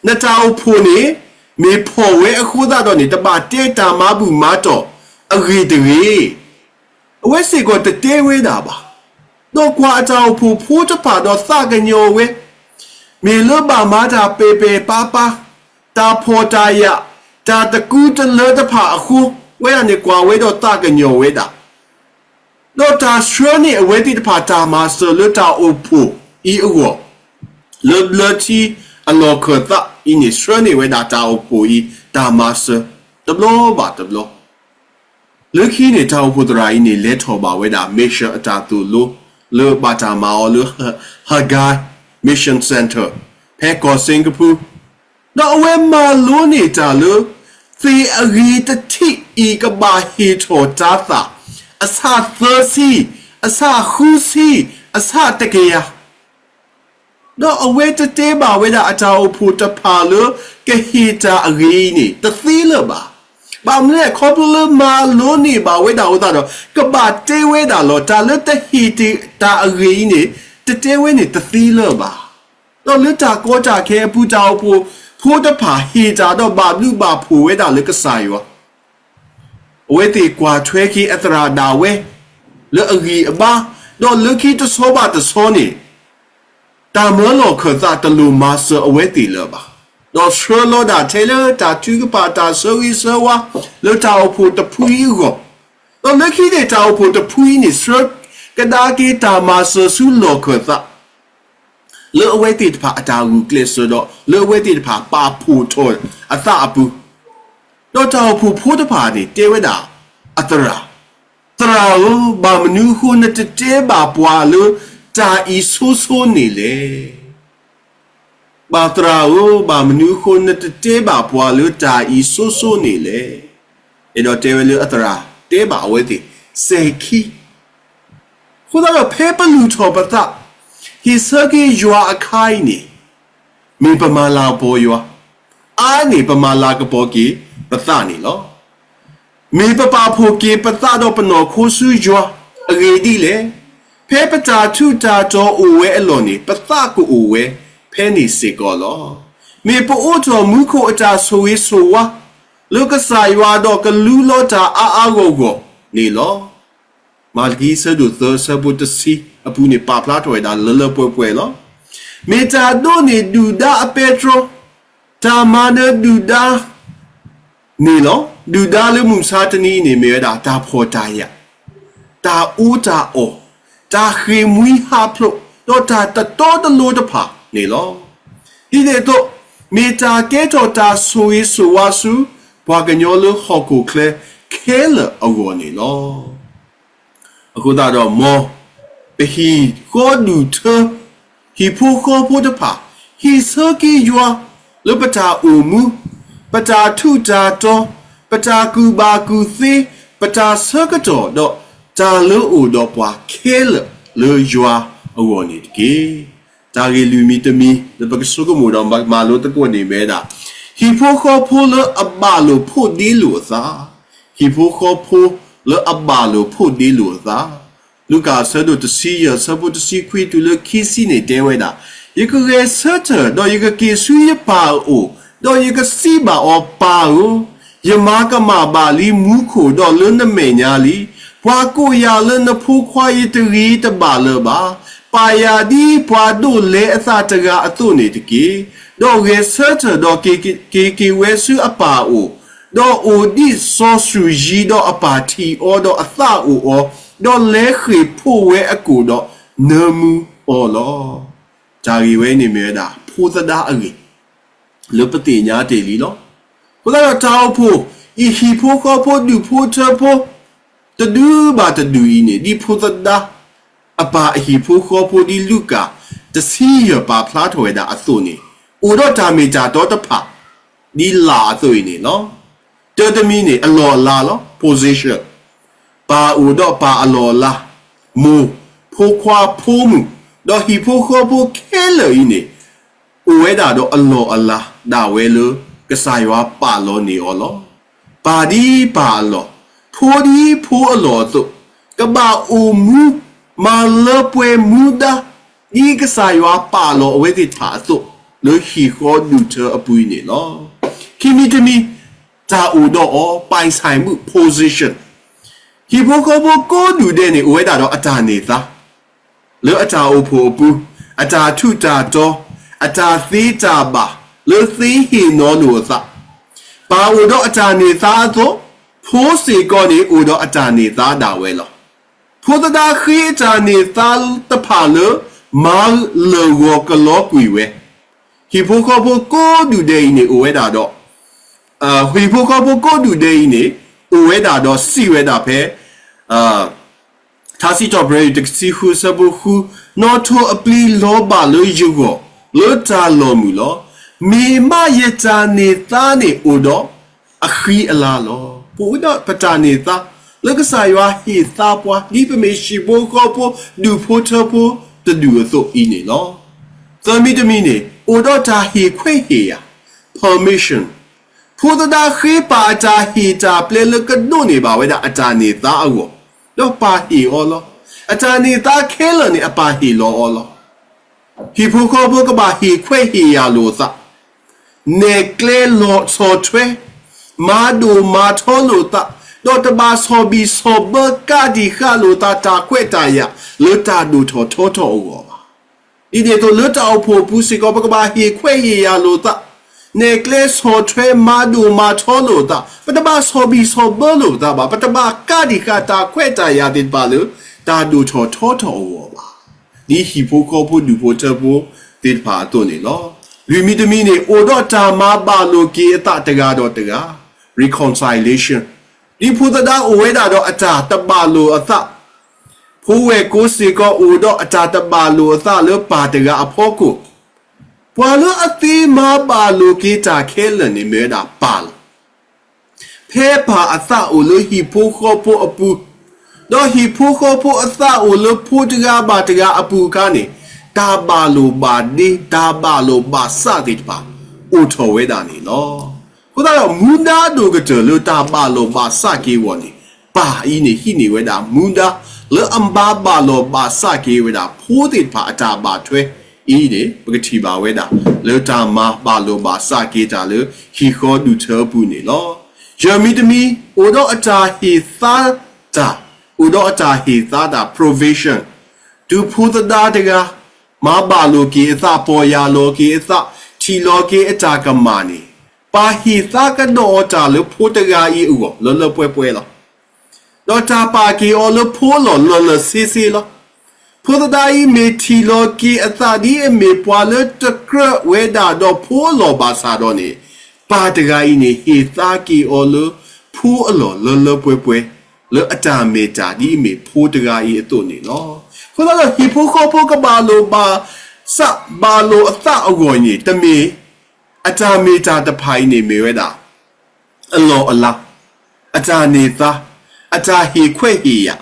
နတၢ်အိၣ်ဖှိၣ်န့ၣ် မ့ၢ်ဖှီၣ်ဝဲအဃိသတးဒီးန့ၣ် တဘၣ်တဲတၢ်မၤဘူၣ်မၤတီၢ်အဂ့ၢ်တဂ့ၤ အဝဲစ့ၢ်ကီးတတဲဝဲဒၣ်ဘၣ်. ဒီးကွၢ်အတၢ်အိၣ်ဖှိၣ်ဖိတဖၣ်ဒီးသးကညီၤဝဲ, မ့ၢ်လၢဘၣ်မၤတၢ်ပဲာ်ပဲာ်ပာ်ပာ်, တၢ်ဖှီၣ်တၢ်ယာ်, တၢ်တကူတလၢတဖၣ်အဃိ, ဝဲဒၣ်န့ၣ်ကွၢ်ဝဲဒီးသးကညီၤဝဲဒၣ် ဒီးတၢ်ဆှၢန့ၢ်အဝဲသ့ၣ်တဖၣ်တၢ်မၤစၢၤလၢတၢ်အိၣ်ဖှိၣ်အံၤအဂီၢ်, လၢဘျၢထံအလီၢ်ခၢၣ်သးအံၤန့ၣ် ဆှၢန့ၢ်ဝဲဒၣ်တၢ်အိၣ်ဖှိၣ်အံၤတၢ်မၤစၢၤ တဘျီဘၣ်တဘျီ. လၢခံန့ၣ် တၢ်အိၣ်ဖှိၣ်သရၣ်အံၤန့ၣ် လဲၤထီၣ်ဘၣ်ဝဲဒၣ် mission အတၢ်သိၣ်လိ လၢဘၣ်တၢ်မၤအီၤလၢ Haggai Mission Center ဖဲကီၢ်စ့ၣ်ကပူၤ ဒီးအဝဲမၤလိန့ၢ်တၢ်လၢ သ့ၣ်အဂ့ၤတထံးအံၤကဘၣ်ဟ့ၣ်ထီၣ်တၤသၣ် အဆၣ်သၢဆံ, အဆၣ်ဃုဆံ, အဆၣ်တကယၤ, ဒီးအဝဲတတဲဘၣ်ဝဲဒၣ်အတၢ်အိၣ်ဖှိၣ်တဖၣ်လၢ ကဟ့ၣ်တၢ်အဂ့ၤအံၤန့ၣ် တသ့လၢၤဘၣ်. ဘၣ်မနုၤလဲၣ် ခီဖျိလၢမၤလိန့ၢ်ဘၣ်ဝဲဒၣ်အဃိသတးဒီး ကဘၣ်တဲဝဲဒၣ်လီၤ. တၢ်လၢတဟ့ၣ်တၢ်အဂ့ၤအံၤန့ၣ် တတဲဝဲန့ၣ်တသ့လၢၤဘၣ်. ဒီးလၢတၢ်ကီတၢ်ခဲအပူၤ တၢ်အိၣ်ဖှိၣ်ဖိတဖၣ်ဟ့ၣ်တၢ်ဒီးဘၣ်ဘျုးဘၣ်ဖှိၣ်ဝဲဒၣ်လၢကစၢ်ယွၤ အဝဲသ့ၣ်ကွၢ်ထွဲက့ၤအသရၣ်ဒၣ်ဝဲ လၢအဂံၢ်အဘါ, ဒီးလၢခံတဆီဘၣ်တဆီန့ၣ် တၢ်မၢလီၢ်ခၢၣ်သးတလိၣ်မၤစၢၤအဝဲသ့ၣ်လၢၤဘၣ်. ဒီးဆှၢလီၤဒၣ်ထဲလၢတၢ်ထုကဖၣ်တၢ်ဆၢဂ့ၤဆၢဝါ လၢတၢ်အိၣ်ဖှိၣ်တဖုအံၤအဂီၢ်, ဒီးလၢခံန့ၣ်တၢ်အိၣ်ဖှိၣ်တဖုအံၤန့ၣ် ဆှၢကဒါက့ၤတၢ်မၤစၢၤဆူလီၢ်ခၢၣ်သး လၢအဝဲသ့ၣ်တဖၣ်အတၢ်ဂုာ်ကျဲးစၢးဒီး လၢအဝဲသ့ၣ်တဖၣ်ပာ်ဖှိၣ်ထီၣ်အသးအပူၤ, ဒီးတၢ်အိၣ်ဖှိၣ်ဖိတဖၣ်န့ၣ် တဲဝဲဒၣ်အသရၣ်, သရၣ်ဧၢ, ဘၣ်မနုၤအဃိနတတဲဘၣ်ပှၤလၢတၢ်အံၤဆိဆိန့ၣ်လဲၣ်. ဘၣ်သရၣ်ဧၢ, ဘၣ်မနုၤအဃိနတတဲဘၣ်ပှၤလၢတၢ်အံၤဆိဆိန့ၣ်လဲၣ်. အဲၣ်ဒိးတဲဝဲလၢအသရၣ်တဲဘၣ်အဝဲသ့ၣ်စဲၤခံ အဃိသတးဒီးဖဲပလုၢ်ထီၣ်ပသး, ဟ့ၣ်ဆၢက့ၤယွၤအခါအံၤန့ၣ်, မ့ၢ်ပမၤလၤကပီၤယွၤ, အါန့ၢ်ပမၤလၤကပီၤက့ၤပသးန့ၣ်လီၤ. မ့ၢ်ပပာ်ဖှိၣ်က့ၤပသးဒီးပနီၢ်ခိဆူယွၤအဂ့ၢ်ဒ်လဲၣ်. ဖဲပတၢ်ထူးတၢ်တီၤအိၣ်ဝဲအလီၢ်န့ၣ် ပသးကအိၣ်ဝဲဖဲန့ၣ်စ့ၢ်ကီးလီၤ. မ့ၢ်ပအိးထီၣ်မူခိၣ်အတၢ်ဆိၣ်ဂ့ၤဆိၣ်ဝါ လၢကစၢ်ယွၤဒီးကလူလီၤတၢ်အါအါဂီၢ်ဂီၢ်န့ၣ်လီၤ. မၤလကံအဆၢဒိၣ်သၢအဆၢဖိတဆံအပူၤန့ၣ် ပာ်ဖျါထီၣ်ဝဲဒၣ်လၢလၢပှဲၤပှဲၤလီၤ. မ့ၢ်တၢ်ဒိးန့ၢ်ဒုၣ်ဒါအပဲတြီ, တၢ်မၤနၢၤဒုၣ်ဒါန့ၣ်လီၤ. ဒုၣ်ဒါလၢမုၢ်မဆါတနံၤအံၤန့ၣ် မ့ၢ်ဝဲဒၣ်တၢ်ဖှီၣ်တၢ်ယာ်, တၢ်အီတၢ်အီ, တၢ်ဃ့ၢ်မှံဟးဖျိး, ဒီးတၢ်တတီတလိၤတဖၣ်န့ၣ်လီၤ. ဒ်န့ၣ်အသိး, မ့ၢ်တၢ်ကဲထီၣ်တၢ်ဆိၣ်ဂ့ၤဆိၣ်ဝါဆူ ပှၤကညီလၢဟီၣ်ခိၣ်ချၢခဲလၢာ်အဂီၢ်န့ၣ်လီၤ. အဃိသတးဒီး မ်ပဟံၣ်ဃီဒူၣ်ထၢ ဟံၣ်ဖိဃီဖိတဖၣ် ဟ့ၣ်ဆၢက့ၤယွၤ လၢပတၢ်အိၣ်မူ, ပတၢ်ထူးတၢ်တီၤ, ပတၢ်ကူၣ်ဘၣ်ကူၣ်သ့, ပတၢ်ဆၢကတီၢ်ဒီးတၢ်လၢအိၣ်ဒီးပှၤခဲလၢာ်လၢယွၤအဂီၢ်န့ၣ်တက့ၢ်. တၢ်ဂ့ၢ်လွံၢ်မံၤတမံၤ လၢပကဆိကမိၣ်ဒီးမၤလိသကိးန့ၣ်မ့ၢ်ဝဲဒၣ် ဟံၣ်ဖိဃီဖိလၢအဘၣ်လိာ်ဖိးဒ့လိာ်အသး, ဟံၣ်ဖိဃီဖိလၢအဘၣ်လိာ်ဖိးဒ့လိာ်အသး လူၤကၣ်အဆၢဒိၣ်တဆံယဲၢ် အဆၢဖိတဆံခွံတုၤလၢခံဆံန့ၣ်တဲဝဲဒၣ်, ယကဂဲၤဆၢထၢၣ်, ဒီးယကက့ၤဆူယပၢ်အအိၣ်, ဒီးယကစံးဘၣ်အီၤ, ပၢ်ဧၢ, ယမၤကမၣ်ဘၣ်လံမူခိၣ်ဒီးလၢနမဲာ်ညါလံ. ပှၤကိးယၤလၢနဖိခွါယတဂ့ၤတဘၣ်လၢၤဘၣ်. ပာ်ယၤဒ်ပှၤဒိးလဲအသးတဂၤအသိးန့ၣ်တက့ၢ်. ဒီးဂဲၤဆၢထၢၣ်ဒီးက့ၤက့ၤဝဲဆူအပၢ်အအိၣ်, ဒီးအိၣ်ဒံးစီၤဆှုၣ်ယံၤဒီးအပၢ်ထံၣ်အီၤဒီးအသးအိၣ်အီၤ, ဒီးလဲၤဃ့ၢ်ဖှိၣ်ဝဲအကိာ်ဒီးနၢမူအီၤလီၤ. တၢ်ဂ့ၢ်ဝဲန့ၣ်မ့ၢ်ဝဲဒၣ် ဖိသဒါအဂ့ၢ် လၢပသ့ၣ်ညါတ့ၢ်လံလီၤ. အဃိသတးဒီးတၢ်အိၣ်ဖှိၣ်အံၤ ဟံၣ်ဖိဃီဖိဒူၣ်ဖိထၢဖိ တဒူၣ်ဘၣ်တဒူၣ်အံၤန့ၣ် ဒ်ဖိသဒါအပၢ်အဟံၣ်ဖိဃီဖိဒ်လူၤကၣ်တဆံယဲၢ်ပာ်ဖျါထီၣ်ဝဲဒၣ်အသိးန့ၣ် အိၣ်ဒီးတၢ်မ့ၢ်တၢ်တီတဖၣ် ဒ်လၢ်အသိးအံၤန့ၣ်လီၤ. တၢတမံၤန့ၣ် အလီၢ်အလၤလီၤ position, ပၢ်အိၣ်ဒီးပၢ်အလီၢ်အလၤ, မိၢ်, ဖိခွါ, ဖိမုၣ်, ဒီးဟံၣ်ဖိဃီဖိခဲလၢာ်အံၤန့ၣ် အိၣ်ဝဲဒၣ်ဒီးအလီၢ်အလၤဒၣ်ဝဲလၢ ကစၢ်ယွၤပာ်လီၤန့ၢ်အီၤလီၤ. ပၢ်ဒ်ပၢ်အလီၢ်, ဖိဒ်ဖိအလီၢ်အသိး, ကဘၣ်အိၣ်မူမၤလၢပှဲၤမူဒါ ဒ်ကစၢ်ယွၤပာ်လီၤအဝဲသ့ၣ်တဖၣ်အသိး လၢဟံၣ်ဃီဒူၣ်ထၢအပူၤအံၤန့ၣ်လီၤ. ခံမံၤတမံၤ တၢ်အိၣ်ဒီးအီၤ ပိုင်ဆိုင်မှု position, ဟံၣ်ဖိဃီဖိကိးဒူၣ်ဒဲးန့ၣ် အိၣ်ဝဲဒၣ်ဒီးအတၢ်န့ၢ်သါ လၢအတၢ်အိၣ်ဖှိၣ်အပူၤ, အတၢ်ထူးတၢ်တီၤ, အတၢ်သ့တၢ်ဘၣ်, လၢသ့ဟ့ၣ်နီၤလိာ်အသး, ပၢ်အိၣ်ဒီးအတၢ်န့ၢ်သါအသိး, ဖိစ့ၢ်ကီးန့ၣ် အိၣ်ဒီးအတၢ်န့ၢ်သါဒၣ်ဝဲလီၤ. ဖိသဒါဃ့အတၢ်န့ၢ်သါတဖၣ်လၢ မၤလၢာ်ဂီၤကလီကွံာ်ဝဲ, ဟံၣ်ဖိဃီဖိကိးဒူၣ်ဒဲးအံၤန့ၣ် အိၣ်ဝဲဒၣ်ဒီး ဟံၣ်ဖိဃီဖိကိးဒူၣ်ဒဲးအံၤန့ၣ် အိၣ်ဝဲဒၣ်ဒီးစံးဝဲဒၣ်ဖဲ ထါစံးထီၣ်ပတြၢၤတဆံဃုအဆၢဖိဃု, နီၣ်ထိၣ်အပျံၤလီၤဘၣ်လၢယဂီၢ် လၢတၢ်လီၢ်မုာ်လီၤ. မ့ၢ်မးယတၢ်န့ၢ်သါန့ၣ်အိၣ်ဒီးအဃံအလၤလီၤ. ပအိၣ်ဒီးပတၢ်န့ၢ်သါ လၢကစၢ်ယွၤဟ့ၣ်သါပှၤ ဒ်ပမ့ၢ်ဟံၣ်ဖိဃီဖိ ဒူၣ်ဖိထၢဖိတဒူၣ်အသိးအံၤန့ၣ်လီၤ. သၢမံၤတမံၤန့ၣ် အိၣ်ဒီးတၢ်ဟ့ၣ်ခွဲးဟ့ၣ်ယာ် permission, ဖိသဒါဃ့ပၢ်အတၢ်ဟ့ၣ်တၢ်ပျဲလၢကဒိးန့ၢ်ဘၣ်ဝဲဒၣ်အတၢ်န့ၢ်သါအဂီၢ်, ဒီးပၢ်ဟ့ၣ်အီၤလီၤ. အတၢ်န့ၢ်သါခဲလၢာ်န့ၣ် အပၢ်ဟ့ၣ်လီၤအီၤလီၤ. ဟံၣ်ဖိဃီဖိကဘၣ်ဟ့ၣ်ခွဲးဟ့ၣ်ယာ်လိာ်အသး, နဲၣ်ကျဲလီၤဆီၣ်ထွဲ, မၤဒိၣ်မၤထီလိာ်အသး, ဒီးတဘၣ်ဆီၣ်ဘံၣ်ဆီၣ်ဘၢကးတံာ်ဃာ်လိာ်သး တၢ်ခွဲးတၢ်ယာ်လၢတၢ်ဒိၣ်ထီၣ်ထီထီၣ်အဂီၢ်ဘၣ်. ဒ်န့ၣ်အသိးလၢတၢ်အိၣ်ဖှိၣ်အပူၤစ့ၢ်ကီး ပကဘၣ်ဟ့ၣ်ခွဲးဟ့ၣ်ယာ်လိာ်သး, နဲၣ်ကျဲဆီၣ်ထွဲမၤဒိၣ်မၤထီလိာ်သး, ပတဘၣ်ဆီၣ်ဘံၣ်ဆီၣ်ဘၢလိာ်သးဘၣ်, ပတဘၣ်ကးတံာ်ဃာ်တၢ်ခွဲးတၢ်ယာ်သ့ၣ်တဖၣ်လၢ တၢ်ဒိၣ်ထီၣ်ထီထီၣ်အဂီၢ်ဘၣ်. ဒ်ဟံၣ်ဖိဃီဖိဒူၣ်ဖိထၢဖိသ့ၣ်တဖၣ်အသိးန့ၣ်လီၤ. လွံၢ်မံၤတမံၤန့ၣ် အိၣ်ဒီးတၢ်မၤဘၣ်လိာ်က့ၤအသးတဂၤဒီးတဂၤ, reconciliation, ဒ်ဖိသဒါအိၣ်ဝဲဒၣ်ဒီးအတၢ်တဘၣ်လိာ်အသး, ဖိဝဲၢ်ကိစ့ၢ်ကီးအိၣ်ဒီးအတၢ်တဘၣ်လိာ်အသးလၢပၢ်တဂၤအဖီခိၣ်, ပှၤလၢအသ့မၤဘၣ်လိာ်က့ၤတၢ်ခဲလၢာ်န့ၣ်မ့ၢ်ဝဲဒၣ်ပၢ်လီၤ. ဖဲပၢ်အသးအိၣ်လၢဟံၣ်ဖိဃီဖိအပူၤ, ဒီးဟံၣ်ဖိဃီဖိအသးအိၣ်လၢဖိတဂၤဘၣ်တဂၤအပူၤအခါန့ၣ်, တၢ်ဘၣ်လိာ်ဘၣ်ဒ့, တၢ်ဘၣ်လိာ်ဘၣ်စးသ့ၣ်တဖၣ် အိၣ်ထီၣ်ဝဲဒၣ်န့ၣ်လီၤ. အဃိသတးဒီး မူဒါဒိၣ်ကတၢၢ်လၢတၢ်ဘၣ်လိာ်ဘၣ်စးက့ၤအဂီၢ်န့ၣ်, ပၢ်အံၤန့ၣ်ဟံးန့ၢ်ဝဲဒၣ်မူဒါ လၢအမၤဘၣ်လိာ်ဘၣ်စးက့ၤဝဲဒၣ် ဖိသ့ၣ်တဖၣ်အတၢ်ဘၣ်ထွဲအံၤန့ၣ် ပကထံၣ်ဘၣ်ဝဲဒၣ် လၢတၢ်မၤဘၣ်လိာ်ဘၣ်စးက့ၤတၢ်လၢဟံၣ်ဃီဒူၣ်ထၢအပူၤန့ၣ်လီၤ. ယဲၢ်မံၤတမံၤ အိၣ်ဒီးအတၢ်ဟ့ၣ်သါတၢ်, အိၣ်ဒီးအတၢ်ဟ့ၣ်သါတၢ် provision, တုၤဖိသဒါတဂၤ မၤဘၣ်လိာ်က့ၤအသး ပီၢ်ယၢ်လီၤက့ၤအသး ထံၣ်လီၤက့ၤအတၢ်ကမၣ်န့ၣ်, ပၢ်ဟ့ၣ်သါကဒီးအီၤတၢ်လၢဖိတဂၤအံၤအဂီၢ် လၢလၢပှဲၤပှဲၤလီၤ. ဒီးတၢ်ပာ်က့ၤအီၤလၢဖိအလီၢ်လၢလၢဆ့ဆ့လီၤ. ဖိသဒါအံၤမ့ၢ်ထံၣ်လီၤက့ၤအသး ဒ်အမ့ၢ်ပှၤလၢတကြၢးဝဲဒၣ်ဒီးဖိအလီၢ်ဘၣ်ဆၣ်ဒီးန့ၣ်, ပၢ်တဂၤအံၤန့ၣ် ဟ့ၣ်သါက့ၤအီၤလၢဖိအလီၢ်လၢလၢပှဲၤပှဲၤ လၢအတၢ်မ့ၢ်တၢ်ဒ်အမ့ၢ်ဖိတဂၤအံၤအသိးန့ၣ်လီၤ. အဃိသတးဒီး ဟံၣ်ဖိဃီဖိကဘၣ်လိာ်ဘၣ်စး ဘၣ်လိာ်အသးအဂီၢ်န့ၣ် တမ့ၢ် အတၢ်မ့ၢ်တၢ်တဖၣ်အံၤန့ၣ်မ့ၢ်ဝဲဒၣ် အလီၢ်အလၤ, အတၢ်န့ၢ်သါ, အတၢ်ဟ့ၣ်ခွဲးဟ့ၣ်ယာ်,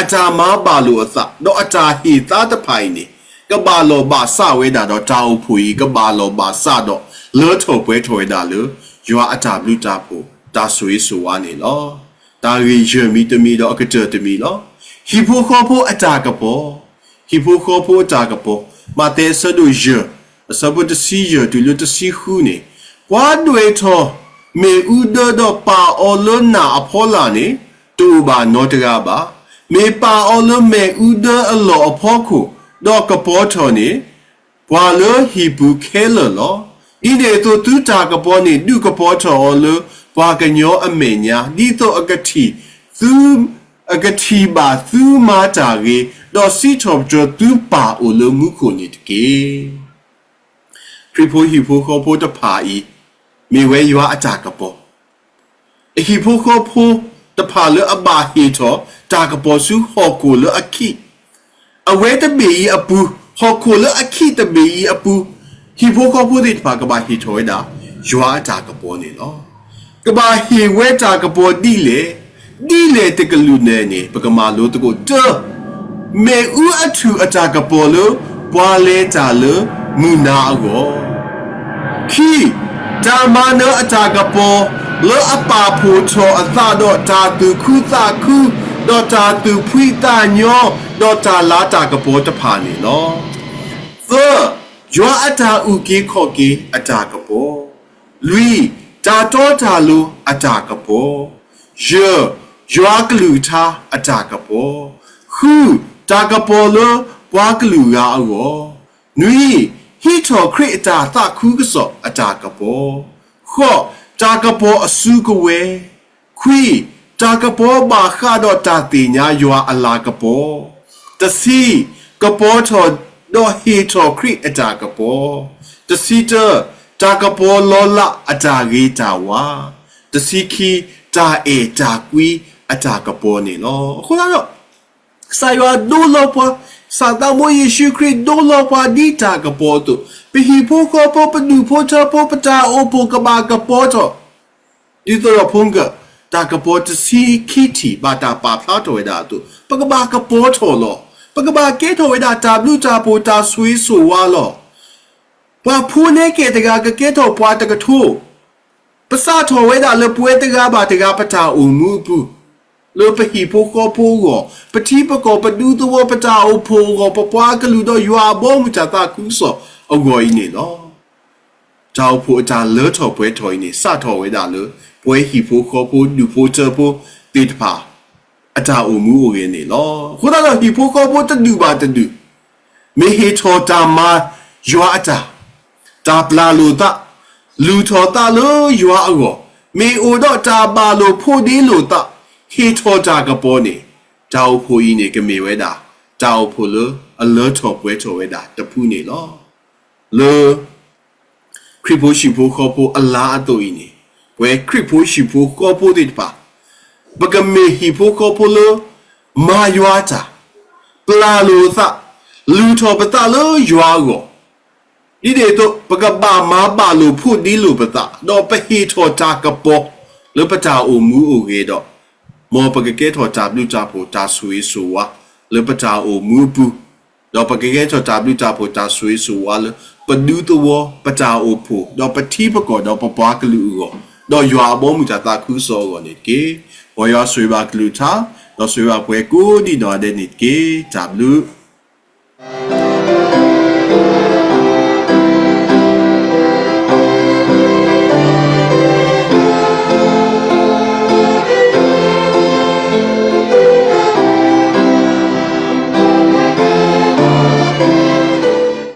အတၢ်မၤဘၣ်လိာ်အသး, ဒီးအတၢ်ဟ့ၣ်သါတဖၣ်အံၤန့ၣ် ကဘၣ်လီၢ်ဘၣ်စးဝဲဒၣ်ဒီးတၢ်အိၣ်ဖှိၣ်အံၤ ကဘၣ်လီၢ်ဘၣ်စးဒီး လၢထီၣ်ပှဲၤထီၣ်ဝဲဒၣ်လၢ ယွၤအတၢ်ဘျုးတၢ်ဖှိၣ် တၢ်ဆိၣ်ဂ့ၤဆိၣ်ဝါန့ၣ်လီၤ. တၢ်ဂ့ၢ်ယဲၢ်မံၤတမံၤဒီးအကတၢၢ်တမံၤလီၤ. ဟံၣ်ဖိဃီဖိအတၢ်ကပီၤ, ဟံၣ်ဖိဃီဖိအတၢ်ကပီၤ, မးသဲအဆၢဒိၣ်ယဲၢ်, အဆၢဖိတဆံယဲၢ်တုၤလၢတဆံဃုန့ၣ်, ပှၤဒွဲၣ်ထီၣ်မ့ၣ်အူဒၢဒီးပာ်အီၤလၢနၢ်အဖီလာ်န့ၣ် တအိၣ်ဘၣ်နီတဂၤဘၣ်. မ့ၢ်ပာ်အီၤလၢမ့ၣ်အူဒၢအလီၢ်အဖီခိၣ်, ဒီးကပီၤထီၣ်န့ၣ် ပှၤလၢဟံၣ်ပူၤခဲလၢာ်လီၤ. ဒ်န့ၣ်အသိးသုတၢ်ကပီၤန့ၣ် ဒုးကပီၤထီၣ်အီၤလၢပှၤကညီအမဲာ်ညါ, ဒ်သိးအကထံၣ်သု အကထံၣ်ဘၣ်သုမၤတၢ်ဂ့ၤ, ဒီးစံးထီၣ်ပတြၢၤသုပၢ်အိၣ်လၢမူခိၣ်န့ၣ်တက့ၢ်. ခရံာ်ဖိဟံၣ်ဖိဃီဖိတဖၣ်အံၤ မ့ၢ်ဝဲယွၤအတၢ်ကပီၤ အဟံၣ်ဖိဃီဖိတဖၣ်လၢအဘၣ်ဟ့ၣ်ထီၣ်တၢ်ကပီၤဆူဟီၣ်ခိၣ်လၢအခံး, အဝဲတဘ့ၣ်အံၤအပူၤ, ဟီၣ်ခိၣ်လၢအခံးတဘ့ၣ်အံၤအပူၤ, ဟံၣ်ဖိဃီဖိသ့ၣ်တဖၣ်ကဘၣ်ဟ့ၣ်ထီၣ်ဝဲဒၣ် ယွၤအတၢ်ကပီၤန့ၣ်လီၤ. ကဘၣ်ဟ့ၣ်ဝဲတၢ်ကပီၤဒ်လဲၣ်, ဒ်လဲၣ်တကလုာ်လဲၣ်န့ၣ် ပကမၤလိသကိးတၢ် မ့ၣ်အူအထူၣ်အတၢ်ကပီၤလၢ ပှၤလဲၤတၢ်လၢမုၢ်နၤအဂီၢ်, ခံ, တၢ်မၤနၢၤအတၢ်ကပီၤ လၢအပာ်ဖှိၣ်ထီၣ်အသးဒီးတၢ်သူၣ်ခုသးခု, ဒီးတၢ်သူၣ်ဖှံသးညီ, ဒီးတၢ်လၤတၢ်ကပီၤတဖၣ်န့ၣ်လီၤ. သၢ, ယွၤအတၢ်အုၣ်က့ၤခီၣ်က့ၤအတၢ်ကပီၤ, လွံၢ်, တၢ်တီတၢ်လိၤအတၢ်ကပီၤ, ယဲၢ်, ယွၤကလုၢ်ကထါအတၢ်ကပီၤ, ဃု, တၢ်ကပီၤလၢပှၤကလုာ်ဂၤအဂီၢ်, နွံ, ဟံးထီၣ်ခရံာ်အတၢ်သးခုကစီၣ်အတၢ်ကပီၤ, ဃိး, တၢ်ကပီၤအစုကဝဲၤ, ခွံ, တၢ်ကပီၤဘၣ်ဃးဒီးတၢ်သ့ၣ်ညါယွၤအလၤကပီၤ, တဆံ, ကပီၤထီၣ်ဒီးဟ့ၣ်ထီၣ်ခရံာ်အတၢ်ကပီၤ, တဆံတၢ, တၢ်ကပီၤလီၤလးအတၢ်ဂ့ၤတၢ်ဝါ, တဆံခံ, တၢ်အဲၣ်တၢ်ကွံအတၢ်ကပီၤန့ၣ်လီၤ. အဃိသတးဒီး ကစၢ်ယွၤဒိလီၤပှၤ, ကစၢ်သးဘိယ့ၣ်ၡူးခရံာ်ဒိလီၤပှၤဒ်တၢ်ကပီၤအသိး, ပဟံၣ်ဖိဃီဖိ ပဒူၣ်ဖိထၢဖိ ပတၢ်အိၣ်ဖှိၣ်ကဘၣ်ကပီၤထီၣ် ဒ်သိးဒီးဖိကၢၣ် တၢ်ကပီၤတဆံခံထံၣ် ဘၣ်တၢ်ပာ်ဖျါထီၣ်ဝဲဒၣ်အသိး ပကဘၣ်ကပီၤထီၣ်လီၤ. ပကဘၣ်ကဲထီၣ်ဝဲဒၣ်တၢ်ဘျုးတၢ်ဖှိၣ်တၢ်ဆိၣ်ဂ့ၤဆိၣ်ဝါလီၤ. ပှၤဖိန့ၢ်ကဲတဂၤကကဲထီၣ်ပှၤတကထိ, ပစးထီၣ်ဝဲဒၣ်လၢပဝဲတဂၤဘၣ်တဂၤပတၢ်အိၣ်မူအပူၤ, လၢပဟံၣ်ဖိဃီဖိအဂီၢ်, ပထံပကီၢ်ပဒူသဝီပတၢ်အိၣ်ဖှိၣ်အဂီၢ်, ပပှၤကလုာ်ဒီးယွၤအဘီအမုၢ်တၢ်သးခုကစီၣ်အဂီၢ်အံၤန့ၣ်လီၤ. တၢ်အိၣ်ဖှိၣ်အတၢ်လၢထီၣ်ပှဲၤထီၣ်အံၤန့ၣ် စးထီၣ်ဝဲဒၣ်လၢ ပဝဲဟံၣ်ဖိဃီဖိ ဒူၣ်ဖိထၢဖိသ့ၣ်တဖၣ် အတၢ်အိၣ်မူအိၣ်ဂဲၤန့ၣ်လီၤ. အဃိသတးဒီး ဟံၣ်ဖိဃီဖိတဒူၣ်ဘၣ်တဒူၣ် မ့ၢ်ဟ့ၣ်ထီၣ်တၢ်မၤယွၤအတၢ်, တၢ်ပျၢ်လိာ်သး, လူၤထီၣ်သးလၢယွၤအဂီၢ်, မ့ၢ်အိၣ်ဒီးတၢ်ဘၣ်လိာ်ဖိးဒ့လိာ်သး, ဟ့ၣ်ထီၣ်တၢ်ကပီၤန့ၣ်, တၢ်အိၣ်ဖှိၣ်အံၤန့ၣ် ကမ့ၢ်ဝဲဒၣ် တၢ်အိၣ်ဖှိၣ်လၢအလၢထီၣ်ပှဲၤထီၣ်ဝဲဒၣ်တဖုန့ၣ်လီၤ. လၢ ခရံာ်ဖိဟံၣ်ဖိဃီဖိအလါအသိးအံၤန့ၣ်, ပဝဲခရံာ်ဖိဟံၣ်ဖိဃီဖိသ့ၣ်တဖၣ်, ပကမ့ၢ်ဟံၣ်ဖိဃီဖိလၢ မၤယွၤတၢ်, ပျၢ်လိာ်သး, လူၤထီၣ်ပသးလၢယွၤအဂီၢ်, ဒ်န့ၣ်အသိး ပကဘၣ်မၤဘၣ်လိာ်ဖိးဒ့လိာ်ပသး, ဒီးပဟ့ၣ်ထီၣ်တၢ်ကပီၤ လၢပတၢ်အိၣ်မူအိၣ်ဂဲၤဒီး, မ်ပကကဲထီၣ်တၢ်ဘျုးတၢ်ဖှိၣ်တၢ်ဆိၣ်ဂ့ၤဆိၣ်ဝါ လၢပတၢ်အိၣ်မူအပူၤ, ဒီးပကကဲထီၣ်တၢ်ဘျုးတၢ်ဖှိၣ်တၢ်ဆိၣ်ဂ့ၤဆိၣ်ဝါလၢ ပဒူသဝီ ပတၢ်အိၣ်ဖှိၣ် ဒီးပထံပကီၢ်ဒီးပပှၤကလုာ်အဂီၢ်, ဒီးယွၤအဘီအမုၢ်တၢ်သးခုကစီၣ်အဂီၢ်န့ၣ်တက့ၢ်. မ်ယွၤဆိၣ်ဂ့ၤဘၣ်ကလုၢ်ကထါ, ဒီးဆိၣ်ဂ့ၤဘၣ်ပှၤကိးဒံနီၢ်ဂၤဒဲးန့ၣ်တက့ၢ်. တၢ်ဘျုး